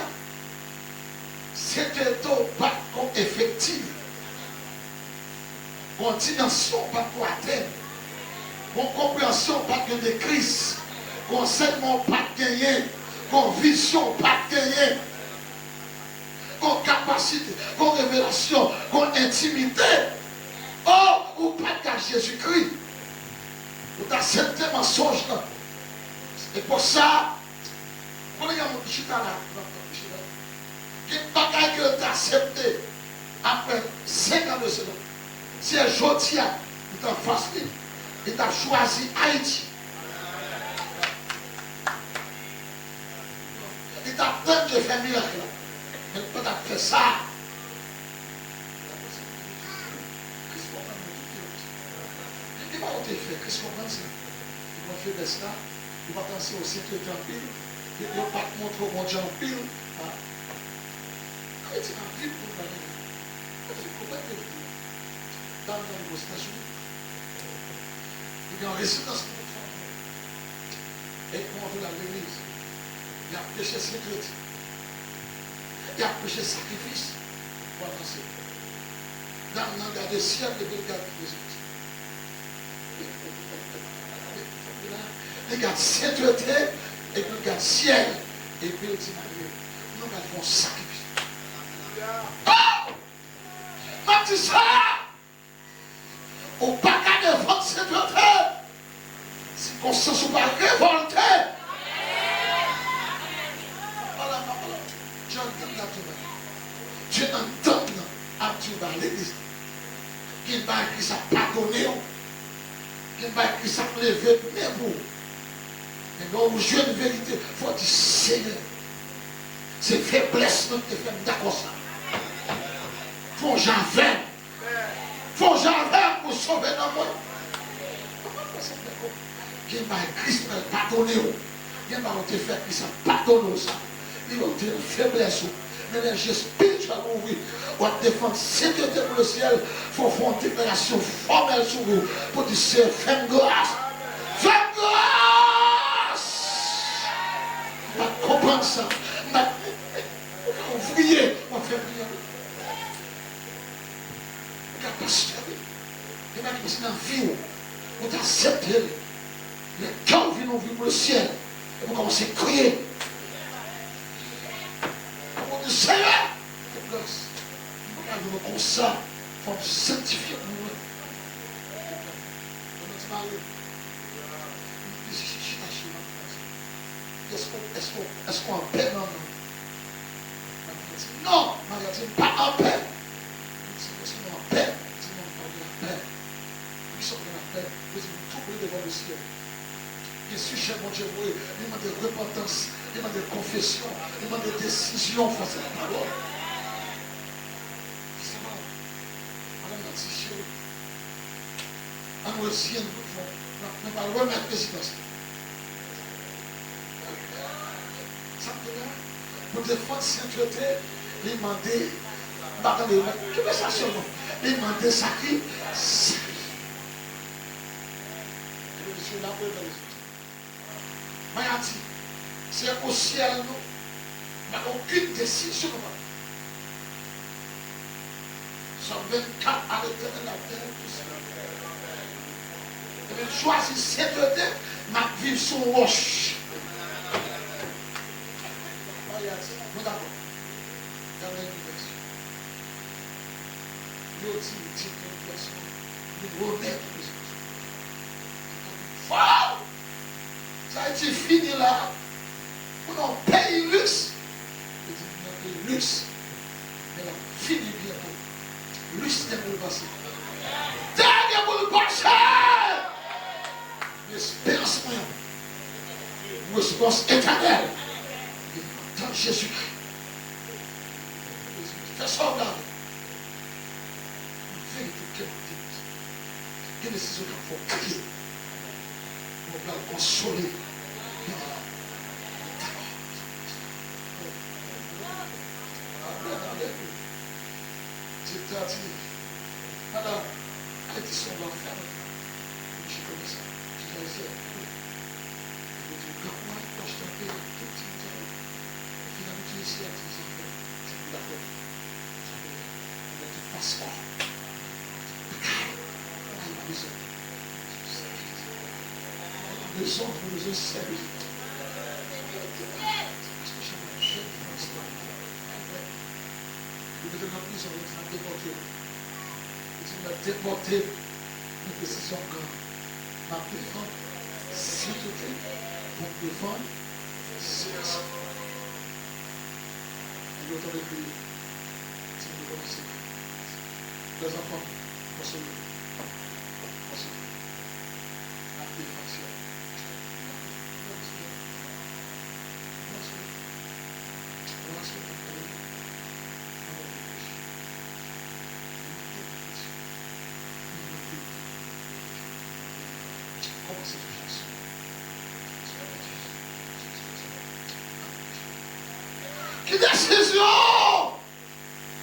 se te to pa t kon efektif. Gon dimansyon w pa t ko atenn. Gon konpreyansyon w pa t gen de Kris. Gon ansèyman w pa t genyen. Gon vizyon w pa t genyen. Gon kapasite, gon revelasyon, gon entimite. O, ou pa t ka Jezikri. Ou t aksepte mansonj lan. Epòk sa a, konnen gen moun ki chita la, gen bagay ke l t aksepte apre senk an de sila. Si jodi a, li t anfas li, li t ap chwazi Ayiti. Li t ap tann Dye fè mirak la. Men li pa t ap fè sa. Kris konprann nou tout. Li pa yo te fè, Kris konprann sa. Li konn feblès la. Li pa t anseye yo sentete anpil. Yo, yo pa t montre yo Bondye anpil. A. Sa vle di nan vi pou nou bagay la. Fòk nou konprann verite a. Dam nan li Ozetazini. Li gen yon rezidans pou tout fanmi. E kòman pou l al legliz? Y ap preche sentete. Y ap preche sakrifis pou avanse. Dam nan gade syèl epi l gade Jezi. Li gad sentete, epi l gad syèl, epi l di, "Mari, nou pral fè yon sakrifis." Oh! M ap di sa! Ou pa ka defann sentete si konsyans ou pa revòlte. Pala, pala. Dye anndan m ap di w bagay. Dye anndan m nan ap di w bagay legliz la. Gen bagay Kris ap padone w. Gen bagay Kris ap leve men pou ou. Men lè w jwenn verite, fò w di, "Senyè, se feblès mwen ki te fè m dakò sa. Fè yon jan avè m. Fè yon jan avè m pou sove nanm mwen." Gen bagay Kris pral padone w. Gen bagay ou te fè Kris ap padone w sa. Li wè w te nan feblès ou. Men lè je espirityèl ou ouvri, w ap defann sentete pou lesyèl. Fò w fè yon deklarasyon fòmèl sou ou pou di, "Seyè, fè m gras. Fè m gras." M pa t konprann sa. M pa t, ou ka ouvriye, w ap fè priyè. Ou ka pastè, wi. Gen bagay ki pase nan vi w. Ou t aksepte l. Lè kè w vin ouvri pou lesyèl, epi w kòmanse kriye. Ou di, "Senyè, fè m gras. M pa ka viv konsa. Fò m sanktifye pou mwen." Mwen di, "Mari, m di, chita sou mwen." Èske, èske, èske w anpè nan non? Mari di, "Non." Mari a di, "M pa anpè." Li di, "Èske nou anpè?" Li di, "Non, nou pa gen lapè." Poukisa w gen lapè? Li di, "Nou tou prè devan lesyèl." Gen sijè Bondye voye, li mande repantans, li mande konfesyon, li mande desizyon fas a lapawòl. Madanm nan di, "Cheri, ann reziyen nou, nou, nou pral remèt rezidans la." Sa m di la, pou defann sentete, li mande, m pa tande, men kenbe sa sèlman. Li mande sakri, sakri. Epi misye la pou remèt rezidans. Maya di, se o syèl nou, pa gen okenn desizyon nou pa pran. Sòm vennkat, a Letènèl, la tè, tout sa. Epi m chwazi sentete, m ap viv sou wòch. Maya di, mwen dakò. Gade yon vèsyon. Yo di, di yon vèsyon, li remèt rezidans. Fò! Sa vle di fini la. Ou nan yon peyi liks. Li di, "M nan peyi liks, men l ap fini byento. Liks gen pou l pase. Dèyè gen pou l pase!" Men esperans mwen an, yon esperans etènèl. Li nan Jezikri. Fè sa w vle avè l. Yon verite ke m ap di. Gen desizyon k ap fè w kriye. Mwen pral konsole. Amen, alelouya. Direktè a di, "Madanm, Ayiti se yon lanfè mentnan." Misye konn sa. Ti Ayisyen, wi. Yo di, "Granmoun, pastè, tout ti moun sa yo." Seyè di, sa fè, se pou dakò. Sa fè, mwen di, paskò. Ay, mwen bezwen. Mwen bezwen, mwen bezwen sèvi. Paskò, se mwen, jèn fanm sa. Yo mete l nan prizon, yo di n ap depòte l. Yo di n ap depòte l. Men desizyon m pran. M ap defann sentete, m ap defann silans. Yo tande kriye. Ti moun yo kòmanse kriye. Lèzanfan, konsole. Konsole. N ap defann silans. N ap defann silans. Kòmanse. Kòmanse. Kòmanse sou chanson. Ki desizyon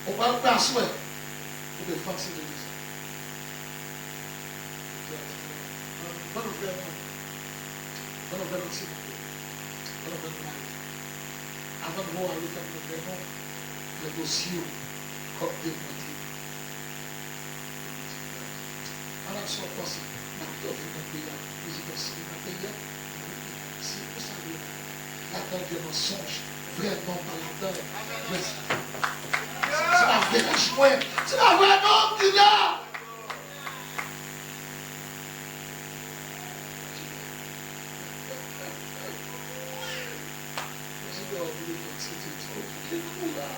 ou pral pran aswè pou defann sentete sa? Ban nou vrèman, ban nou vrèman ti moun yo. Ban nou vrèman mari. Avan n voye ale, fè nou vrèman fè dosye w kòm depòte. Madanm, sa w panse? N ap tou vin nan peyi a, prezidan sivil nan peyi a. Se pou sa yo la. Ladan de mansonj, vrè non pa ladan. Mèsi. Se pa vrè non mwen. Se pa vrè non m ki la. Prezidan, prezidan, se te tou. Ki kou la?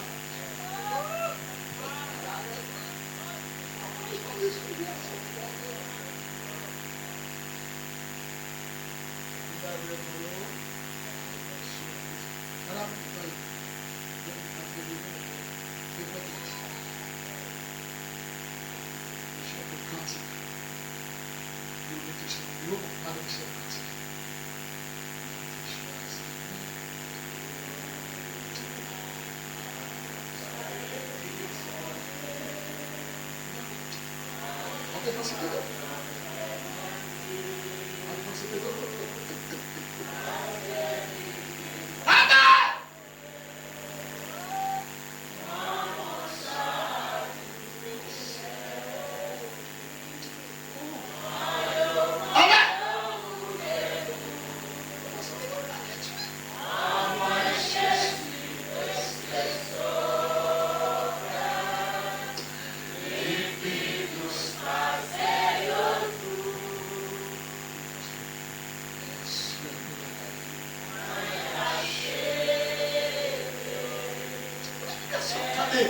Tande.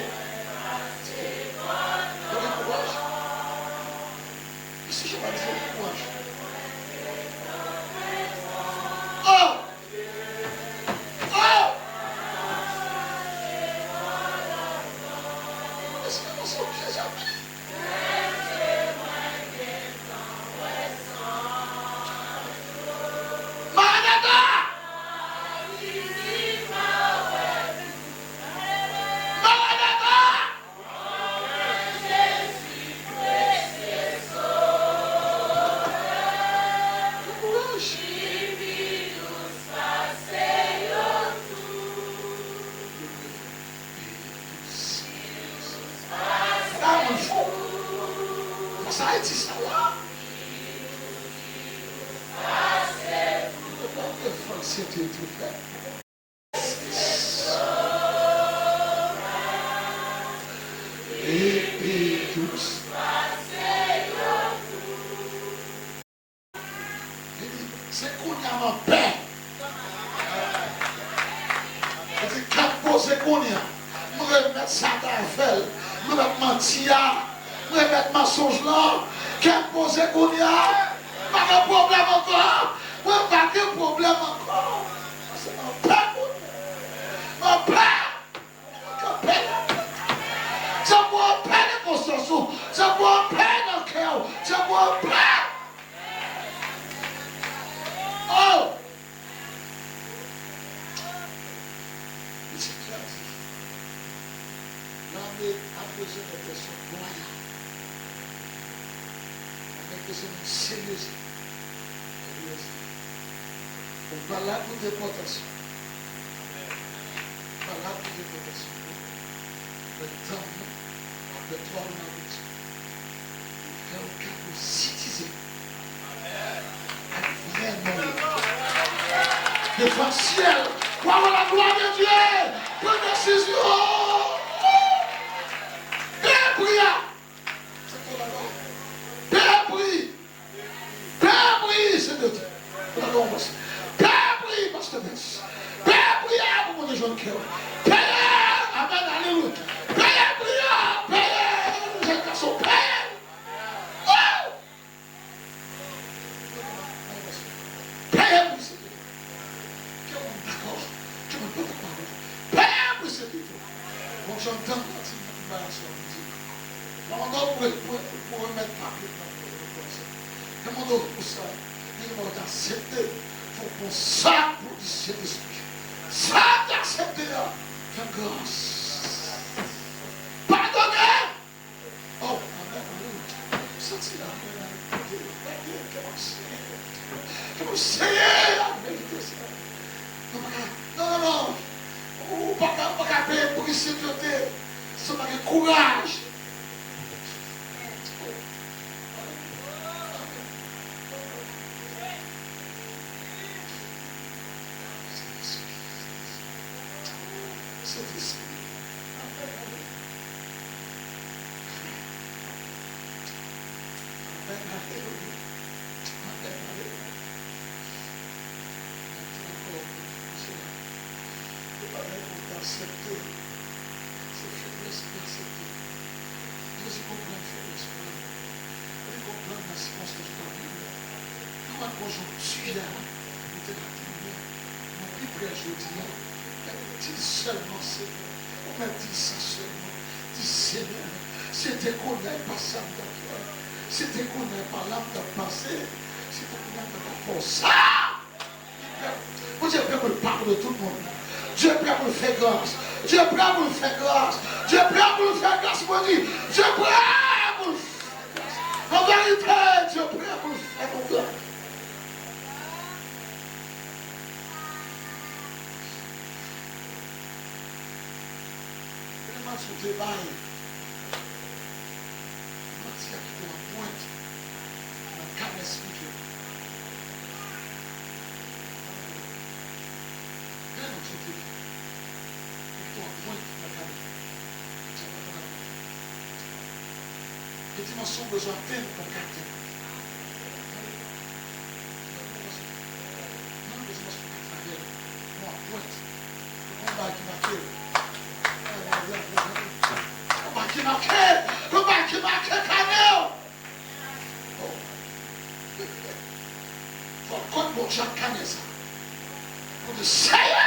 Yo gen kouraj. Mesye Jean Baptiste gen kouraj. Oh! Oh! Mesye, mesye, Jezi ap vini. Maranata! Maranata! Kouraj! Gade moun fou. Fas a Ayiti sa la. Yo pa vle fè ansyete tou fè. Epi dous. Li di, se kounye a m anpè. Li di, kè m poze kounye a. M remèt sa ta fè l. M remèt manti a. M remèt mansonj lan. Kè m poze kounye a. M pa gen pwoblèm ankò. Mwen pa gen pwoblèm ankò. Paske m anpè kounye a. M anpè. Kanpe. Se pou w pè nan konsyans ou. Se pou w pè nan kè w. Se pou w pè. Oh! Li se tradi. Lame ap bezwen nan pèsòn lwayal. Lame bezwen moun serye. Ou pa la pou depòtasyon. Ou pa la pou Jezikri fè kè sou nou, fè tann nou, apre twa jou n ap di, fè w kado sitizen ak vrè non l. Defann syèl, wa la glwa de Dye, pran desizyon. Pè pri a. Pè pri. Pè pri, Sentete. Pè pri, Pastè Bens. Pè pri a pou Bondye jwenn kè w. Peye, amèn, alelouya. Peye pri a, peye, jèn gason, peye. Woo! Peye pri, Sentete. Gen moun dakò, gen moun pa dakò avè m. Peye pri, Sentete. Bondye antann pati nan bagay sa, Bondye. Mwen mande w pou, pou, pou remèt papye nan men mwen. Mwen mande w pou sa. Li mande w aksepte. Fò w pran sa pou di Sentespri. Sa w te aksepte a, fè gras. Padone. Oh, amèn, alelouya. Santi la, amèn, alelouya. Ke m ap senyen. Ke m ap senyen, amèn, ke sa. Nou pa ka, non, non, non. Ou pa ka, ou pa ka peye pri sentete san pa gen kouraj. Sentespri. Amèn, alelouya. Amèn, alelouya. Mwen di ankò, se la. Gen bagay pou w aksepte. Se feblès pou w aksepte. Jezi konprann feblès pa w. Li konprann nan sikonstans pa w yo. Nan mwen konjonkti a, nou te ka temwen. Nou pi prè jodi a. Di l sèlman, Senyè. Ou mèt di sa sèlman. Di, Senyè, si te konnen pa sa m t ap fè, si te konnen pa la m t ap pase, si te konnen m pa t ap fè w sa. Bondye prè pou l padone tout moun. Dye prè pou l fè gras. Dye prè pou l fè gras. Dye prè pou l fè gras, mwen di. Dye prè pou l fè gras. An verite, Dye prè pou l fè nou gras. Eleman sou te bay. Manti a kite anpwent nan kanè espirityèl. Gade nan soti li kite anpwent nan kanè. Sa pa fè anpwent. Gen dimansyon w bezwen atenn pou w ka atenn. Nan dimansyon w ka travay. Yon anpwent. Yon bagay ki make w. Yon bagay ki make, yon bagay ki make kanè w. Fò w konn Bondye ak kanè sa. Pou di, Seyè!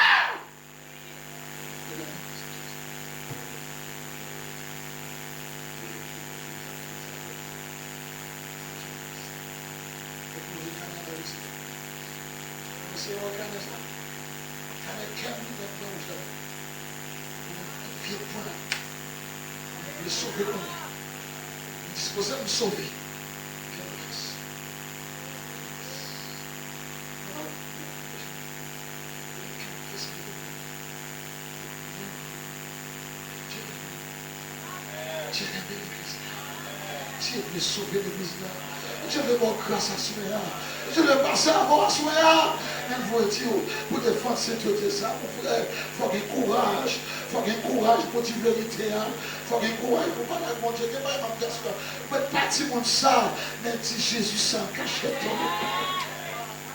Seyè, kanè sa. Kanè kè m nan men w jodi. Mwen tout vye pwen. Mwen vle sove kounye a. Mwen dispoze m sove. Fè gras. Dye renmen legliz la. Dye vle sove legliz la. Dye vle ba w gras aswè a. Dye vle pase avè w aswè a. Men l voye di w pou defann sentete sa, mon frè. Fò gen kouraj. Fò gen kouraj pou di verite a. Fò gen kouraj pou pale ak Bondye. Gen bagay m ap di aswè a. Mwen pa timoun sa, men di Jezi sa an kachèt.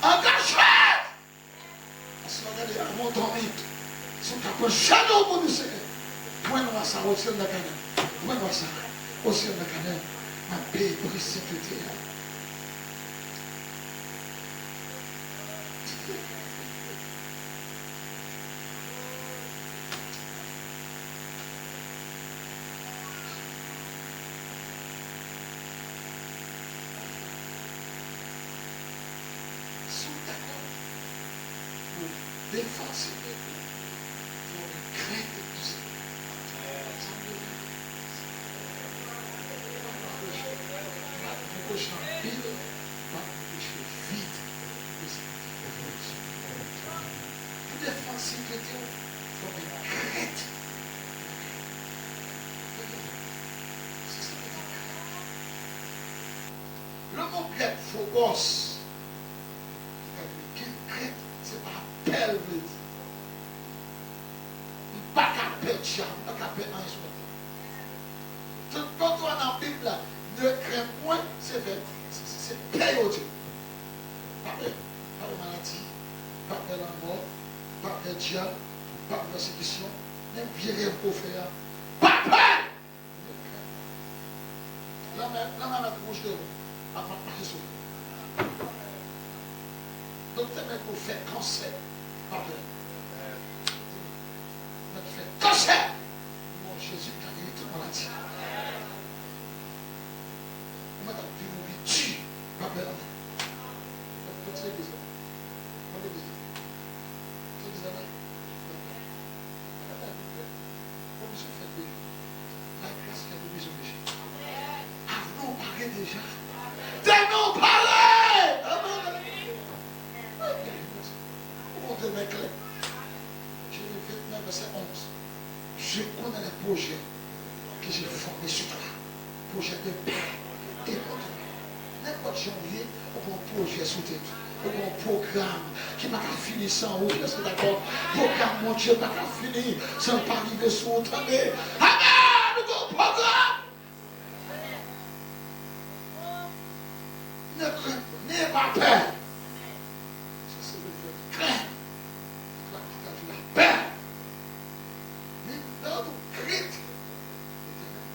An kachèt! Paske w gade avan w dòmi, si w ka pran jèn ou pou di Senyè, pwen nwa sa, retire l nan kanè m. Pwen nwa sa, retire l nan kanè m. M ap peye pri sentete a. Si w dakò pou defann sentete, fò w gen krent pou Senyè. Sa m bezwen di, m ap preche, m ap preche anpil, m ap preche vit. Pou defann sentete w, fò w gen krent. Fo bòs. Li ka di, gen krent, se pa pè l vle di. M pa ka pè dyab, m pa ka pè anyen sou latè. Tout kote w nan Bib la, ne crains point, se pè, se, se, se pè yo di. Pa pè, pa pè maladi, pa pè lanmò, pa pè dyab, pa pè pèsekisyon, menm vye rèv ke w fè a, pa pè! Lanmè, lanmè mèt wouj devan, ap, ap mache sou ou. Doktè mèt pou fè kansè, pa pè. Mèt fè kansè! Non Jezi ka geri tout maladi. Ou mèt ap viv yon vi di, pa pè anyen. Mèt legliz la. Mèt legliz la. Legliz la la. Komisyon fèt deja. Lagras fèt, ou bezwen deja. Avni w pare deja. Demen w pare! Amèn! Ou gon demen klè. Jeremi vennèf, vèsè onz. Je connais les projets que j'ai formés sur toi. Pwojè de pè e kontan. Nenpòt jan w ye, ou gen yon pwojè sou tèt ou. Ou gen yon pwogram ki pa ka fini san ou. Èske w dakò? Pwogram Bondye pa ka fini san l pa rive sou ou, tande. Amèn! Ou gen yon pwogram! Ne crains, n'aie pas peur. Se, se le vèb craindre. Ki ka, ki ka di lapè. Men lè nou krent Letènèl,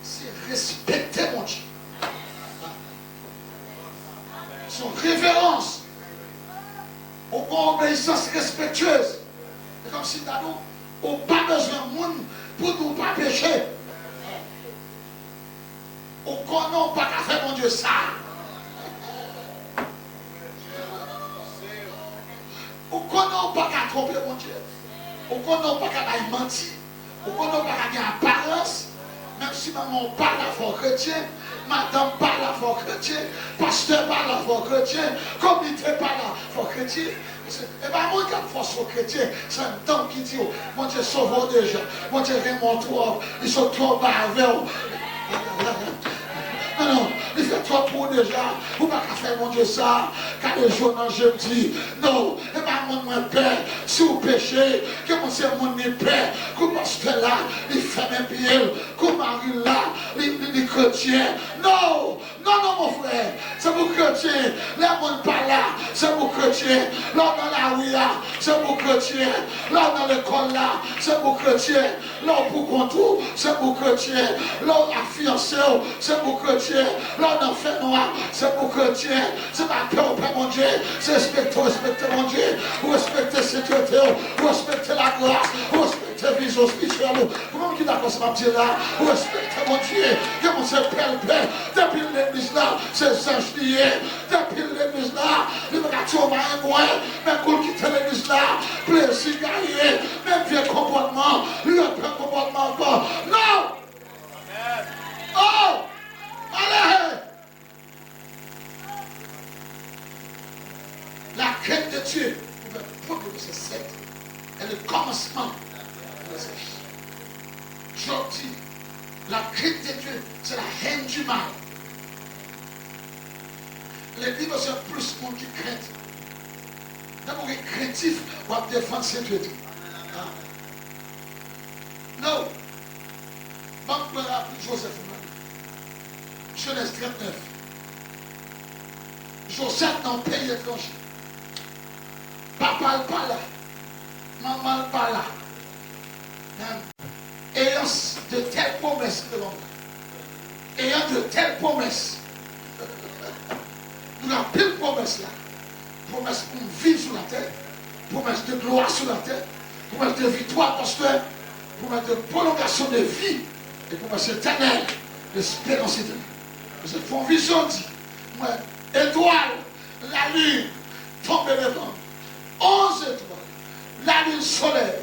se respekte Bondye. Se yon reverans. Ou gen yon obeyisans respektyez. Se kòmsi m ta di w, ou pa bezwen moun pou di w pa peche. Ou konnen w pa ka fè Bondye sa. Ou konnen w pa ka twonpe Bondye. Ou konnen w pa ka bay manti. Ou konnen w pa ka gen aparans. Menm si manman w pa la fè w kretyen, madanm pa la fè w kretyen, pastè pa la fè w kretyen, komite pa la fè w kretyen. E pa moun k ap fòse w kretyen, se anndan w ki di w, Bondye sove w deja, Bondye renmen w twòp, li sot twò ba avè w. Non, non, li fè twòp pou ou deja, ou pa ka fè Bondye sa, gade je w nan je m di, non, e pa moun mwen pè, si w peche, ke moun se moun li pè, kou pastè la, li fèmen pye l, kou mari l la, li, li, li kretyen, non! Non, non, mon frè, se pou kretyen. Lè moun pa la, se pou kretyen. Lè w nan lari a, se pou kretyen. Lè w nan lekòl la, se pou kretyen. Lè w pou kont ou, se pou kretyen. Lè w ak fiyanse w, se pou kretyen. Lè w nan fènwa, se pou kretyen. Se pa pè w pè Bondye, se respekte w respekte Bondye. Ou respekte senteté w, ou respekte lagras, ou respekte vizyon espirityèl ou. Konbyen moun ki dakò sa m ap di la? Ou respekte Bondye. Gen moun se pè l pè. Depi l legliz la, se zanj li ye. Depi l legliz la, li pa ka tiye w mayengwen. Men kou l kite legliz la, plezi gaye. Menm vye konpòtman, li reprann konpòtman ankò. Non! Oh! Malè! La crainte de Dieu, Pwovèb premye, vèsè sèt, est le commencement de la sagesse. Job di, la crainte de Dieu, c'est la haine du mal. Legliz bezwen plis moun ki krentif. Depi w gen krentif, w ap defann senteté. Ah. Non. Ban m pran rapid Joseph Mari. Jenèz trannèf. Joseph nan yon peyi etranje. Papa l pa la. Manman l pa la. Men, ayant de telles promesses devan mwen. Ayant de telles promesses. Nou gen anpil pwomès la. Pwomès pou m viv sou latè, pwomès de glwa sou latè, pwomès de viktwa, pastè, pwomès de pwolongasyon de vi, e pwomès etènèl, lesperans etènèl. Paske fè yon vizyon, di, mwen, etwal, lalin tonbe devan m, onz etwal, lalin, solèy,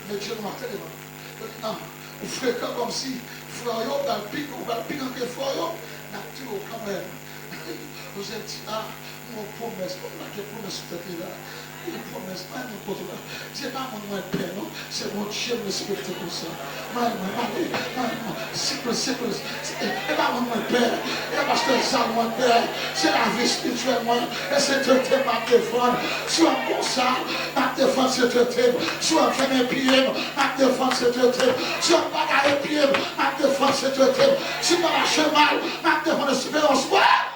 men Dye nou maten devan m. Yo di, non, ou frekan kòmsi frè w yo pral pi, ou pral pi gran ke frè w yo, n ap touye w kanmenm. Joseph di, a, m gon pwomès. Bon, m make pwomès sou tèt li la. Yon pwomès, mwen, mwen kote la. Di, e pa moun mwen pè, non. Se Bondye m respekte konsa. Mwen, mwen, mwen, mwen, mwen, sikle, sikle. E, e pa moun mwen pè. E pastè Zal mwen pè. Se lavi espirityèl mwen. E se tete m ap defann. Si w ap konsa, m ap defann se tete m. Si w ap fèmen pye m, m ap defann se tete m. Si w ap bagay pye m, m ap defann se tete m. Si m ap mache mal, m ap defann esperans mwen.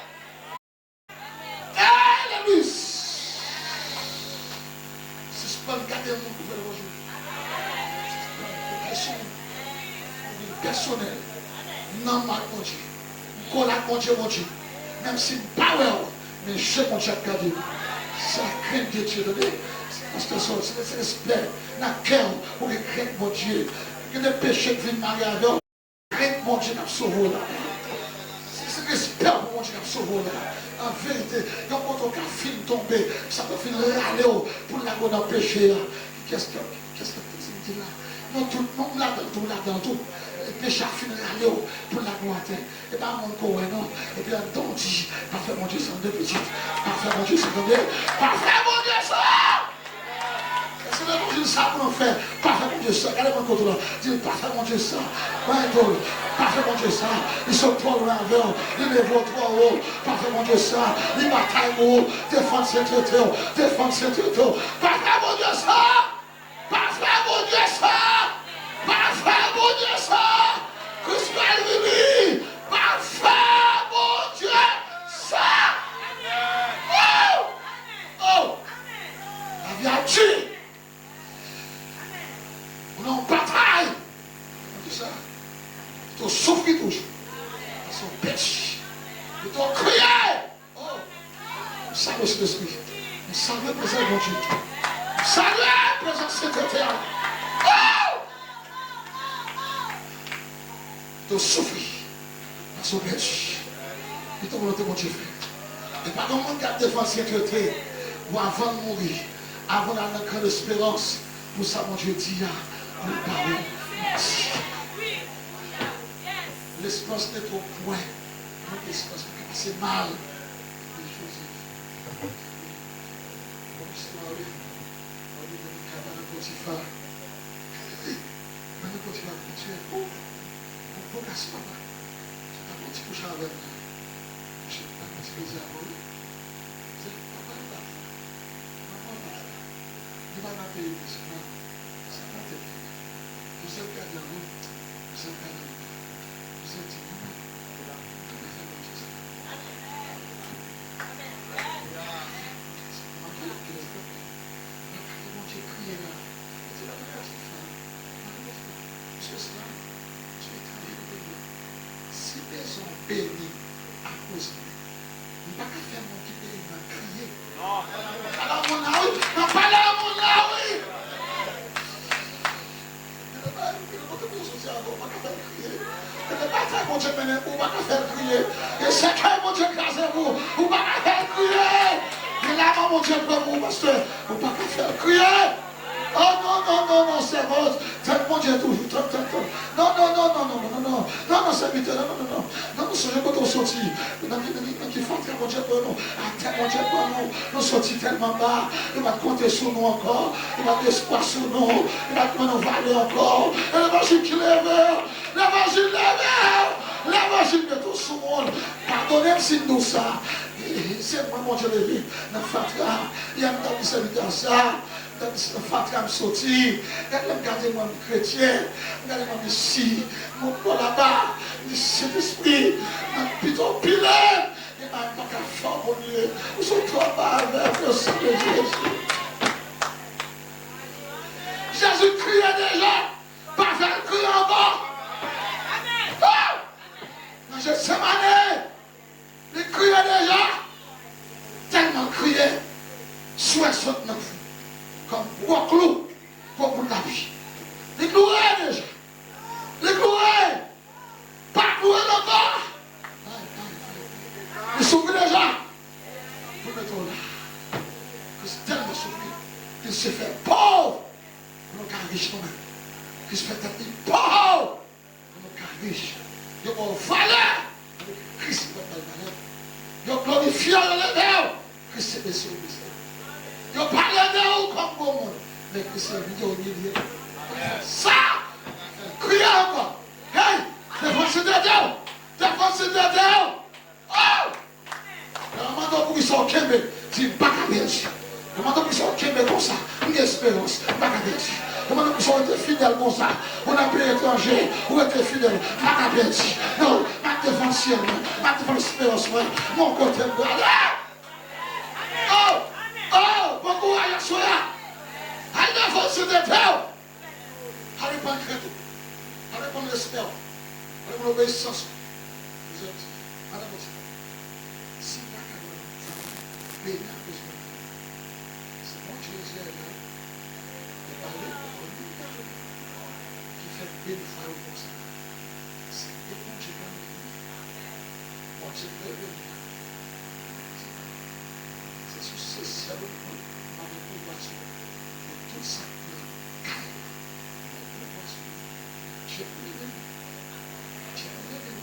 Alelouya! Sispann gade moun pou fè l Bondye. Sispann foke sou ou. Ou vin pèsonèl. Nanm ak Bondye. M kole ak Bondye, Bondye. Menm si m pa wè w, men je Bondye ap gade m. Se la crainte de Dieu, tande? Se pastè sa, se, se respè nan kè w, ou gen krent Bondye. Gen de peche k vin mare avè w. Krent Bondye k ap sove w la. Se, se respè w pou Bondye k ap sove w la. An verite, yon kote w ka fin tonbe, sa pou fin rale w pou l lage w nan peche a. Kiyès ki, kiyès ki ap di m di la? Nou tout, nou m ladan l tou, ou ladan l tou. E peche a fin rale w pou l lage w atè. E pa moun ke w wè non. Epi anndan w di, pa fè Bondye sa, tande pitit. Pa fè Bondye sa, tande. Pa fè Bondye sa! E se levanjil sa pou nou fè. Pa fè Bondye sa. Gade moun kote w la. Di l, pa fè Bondye sa. Mwen tou. Pa fè Bondye sa. Li sot twò lwen avè w. Li leve w twò wo. Pa fè Bondye sa. Li batay pou ou. Defann sentete w. Defann sentete w. Pa fè Bondye sa. Pa fè Bondye sa. Pa fè Bondye sa. Kris pral vini. Pa fè Bondye sa. Oh! Oh! Lavi a di, ou nan yon batay. Ou di sa. Pito w soufri toujou. Pase w pèdi. Pito w kriye. Oh! M salye Sentespri. M salye prezans Bondye. M salye prezans sentete a. Oh! Pito w soufri. Pase w pèdi. Pito volonte Bondye fèt. E pa gen moun k ap defann sentete ou avan l mouri, avan l al nan gran esperans pou sa Bondye di a, pou l pa wè manti. Lesperans nèt o pwen, yon lesperans pou ka pase mal. Jozèf. Bon istwa, wi. Mwen li nan kay madan Potifa. Madan Potifa, Bondye, o, o, o gason papa. Sa ta pran ti kouch avè m nan. Monchè, pa pran ti plezi avè w, wi. Jozèf, papa l pa fè. Manman l pa fè. Li pa nan peyi Mizip la. Sa nan tèt li. Jozèf gade anwo. Jozèf gade anwo. Jozèf di, manman, mwen pa fè Bondye sa. Manman, kilès k ap fè? Mwen gade Bondye kriye la. Li di, madan Potifa, madan Potifa, mesye sa, Dye tande nou peyi a. Si mezon beni akoz mwen, m pa ka fè moun ki beni m nan kriye. Pale a moun la, wi. Nan pale a moun la, wi. Mete bay, mete kote pou w soti avè w, ou pa ka fè l kriye. Mete batay Bondye mennen pou ou, ou pa ka fè l kriye. E sèkèy Bondye kraze pou ou, ou pa ka fè l kriye. Gen laman Bondye pran pou ou, pastè, ou pa ka fè l kriye. Oh non, non, non, non, sèvant, tann Bondye toujou, tann, tann, tann. Non, non, non, non, non, non, non, non, non, non, sèvitè, non, non, non, non. Non, nou sonje kote w soti. Nan ki, nan ki, nan ki fatra Bondye pran nou? Atè Bondye pran nou. Nou soti tèlman ba. Nou pa t konte sou nou ankò. Nou pa t espwa sou nou. Nou pa t pran nou valè ankò. E levanjil ki leve. Levanjil leve. Levanjil mete w sou moun. Padone m si m di w sa. Se mwen Bondye leve nan fatra. Yè m t ap di sèvitè sa. Gade si nan fatra m soti. Gade lè m gade mwen m kretyen. M gade mwen m isi. Mwen bò laba. M di Sentespri, mwen pito pile. Gen bagay m pa ka fè w, Bondye. Ou sot twò ba avè m, nan san de Jezi. Jezi kriye deja. Pa fè l kriye ankò. Oh! Nan Jetsemane. Li kriye deja. Tèlman l kriye, swè sot nan fou. Kòm gwo klou, gwo bout lapyè. Li kloure deja. Li kloure. Pa kloure l ankò. Ay, ay, ay. Li soufri deja. Pou mete w la. Kris tèlman soufri, il se fait pauvre. Pou nou ka rich nou menm. Kris fè tèt li pòv pou nou ka rich. Yo ba w valè. Kris li pa t bay valè. Yo glorifye w, yo leve w. Kris se bese w bese. Yo pale de ou kòm bon moun. Men Kris se vide w imilye. Sa! Kriye ankò. Hey! Defann sentete w! Defann sentete w! Oh! Lè yo mande w poukisa w kenbe, di, "M pa ka pèdi." Yo mande w poukisa w kenbe konsa, "M gen esperans, m pa ka pèdi." Yo mande w poukisa w rete fidèl konsa, ou nan peyi etranje, ou rete fidèl, "M pa ka pèdi." Non, m ap defann syèl mwen, m ap defann esperans mwen, m gon kote m prale. Oh! Oh! Bon kouraj aswè a! Al defann sentete w! Pa repann krent ou. Pa repann respè w. Pa repann obeyisans ou. Jezi di, madan Potifar, si m pa ka ban nou travay, beni akoz mwen. Se Bondye Izrayèl la, li pale, li pale, ki fè m beni Fawo konsa. Se de Bondye pa nou. Bondye leve m nan. Se sou se sèl ou mwen, m ap gen pouvwa sou yo. Men tout sa k nan kay la, m ap gen pouvwa sou yo. Dye konn leve m. Dye konn leve m.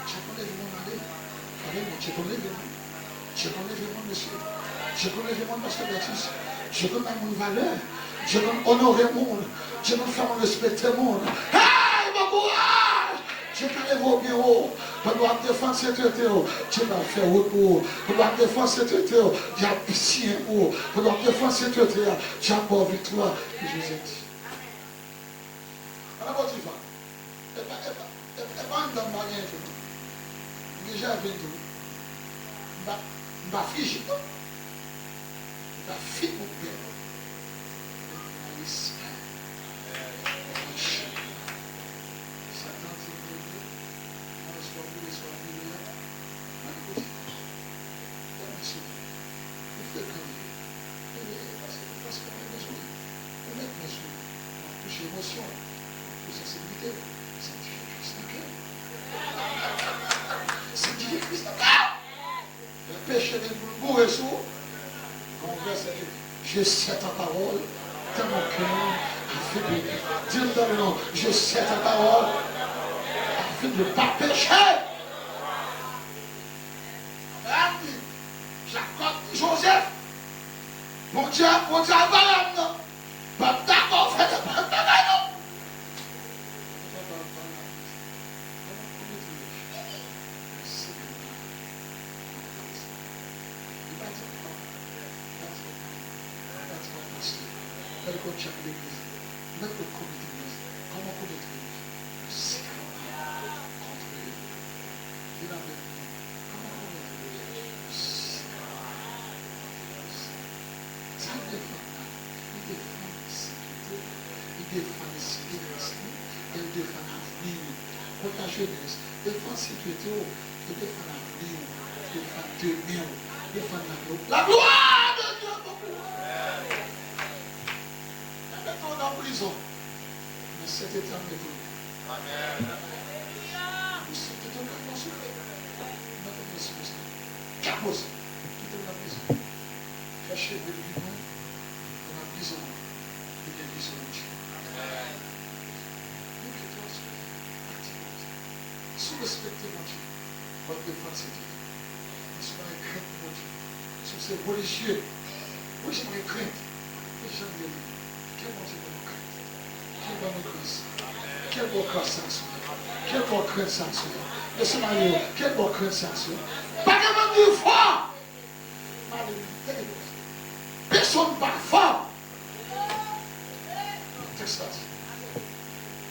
Dye konn leve mwen, m ale. Alelouya, Dye konn leve mwen. Dye konn leve moun, mesye. Dye konn leve moun, pastè Bètis. Dye konn bay moun valè. Dye konn onore moun. Dye konn fè moun respekte moun. Hey, bon kouraj! Dye ka leve w byen wo. Pandan w ap defann sentete w, Dye va fè wout pou ou. Pandan w ap defann sentete w, Dye ap siyen pou ou. Pandan w ap defann sentete a, Dye ap ba w viktwa. Ke Jezi di. Ala Potifar. E pa, e pa, e, e pa anndan m pa gen tou non. M deja vin tou. M pa, m pa fiji non. M pa fi pou pè. M pa respè. M pa chita. Satan di m rete. Mwen swa boule, swa vire a. Mwen kote. Tèlman souri. Ou frekan li ye. Paske, paske mwen renmen souri. Ou met mwen sou, mwen touche emosyon, touche sansibilite. Santifye Kris nan kè m. Santifye Kris nan kè m. Lè peche vin pou l boure sou ou, gon vèsè ki di, "Je sais ta parole dans mon cœur, afin de," di l tande non, "Je sais ta parole, afin de ne pas pécher." Abraham di, Jakòb di Jozèf, Bondye, Bondye Abraham nan, pa t dakò fè de bòn bagay non. Li pa di ankò, li pa di ankò, li pa di ankò, pastè, fè l konn chèf legliz, mèt lòt komite legliz, kòman komite legliz, se kont li. Di l avèk mwen, kòman komite legliz, se kont li. Sa l defann la, li defann sentete, li defann esperans li, e li defann avni li. Kot Lajenès, defann sentete w, e defann avni w, defann demen w, defann lavi w. La gloire de Dieu, beaucoup. Yo mete w nan prizon, men sentete a mete w. Amèn. Ou sentete w ka pran soufle. Mete w nan prizon. Ka poze. Kite w nan prizon. Fè cheve l pi lwen, e nan prizon an, li gen vizyon Bondye. Amèn. Yo kite w sou pati Bondye. Si w respekte Bondye, w ap defann sentete w. Men si w pa gen krent pou Bondye, si w se relijye, relijye pa gen krent, men jan l ye li. Ke Bondye ban nou krent. Ke l ban nou gras. Ke l ban w gras sa aswè. Ke l ban w krent sa aswè. Mesye marye yo, ke l ban w krent sa aswè. Pa gen moun ki fò. Male li, tande byen. Pèsonn pa fò. Tèks la di,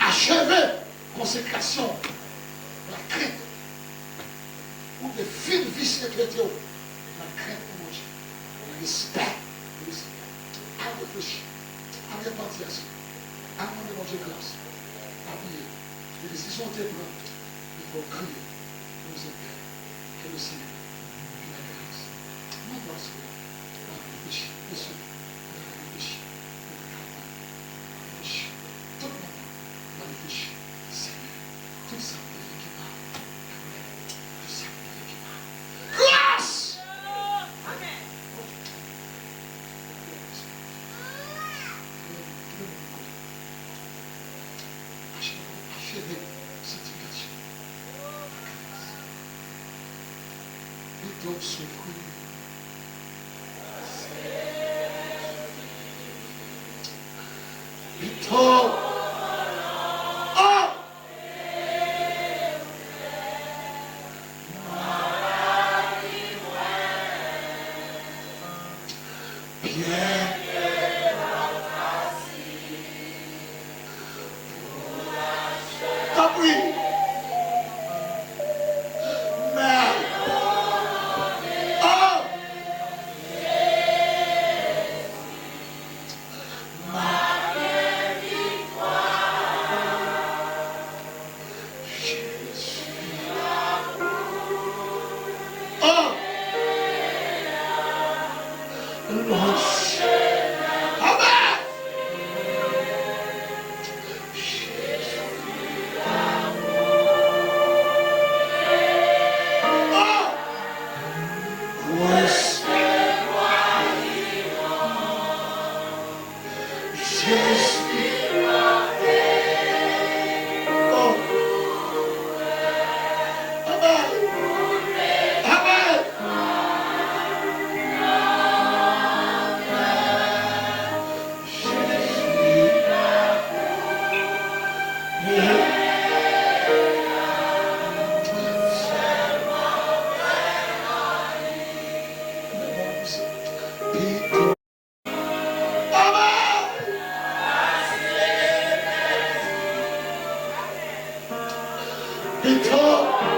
acheve konsekrasyon la krent. Ou dwe fin vi sentete w nan krent pou Bondye, nan respè pou Lesenyè. Al reflechi, al repanti aswè, al mande Bondye gras, pa bliye, gen desizyon w te pran, men fò w kriye pou Lesenyè. Ke Lesenyè vin avèk gras. Mwen gras pou ou. Mwen reflechi. Mesye, mwen reflechi. Mwen ka pran. Mwen reflechi. Tout moman, mwen reflechi. Senyè, tout sa m te fè ki mal. Tout sa m te fè ki mal. Gras! Amèn. Acheve, acheve santifikasyon. Pito w soufri. Mitan,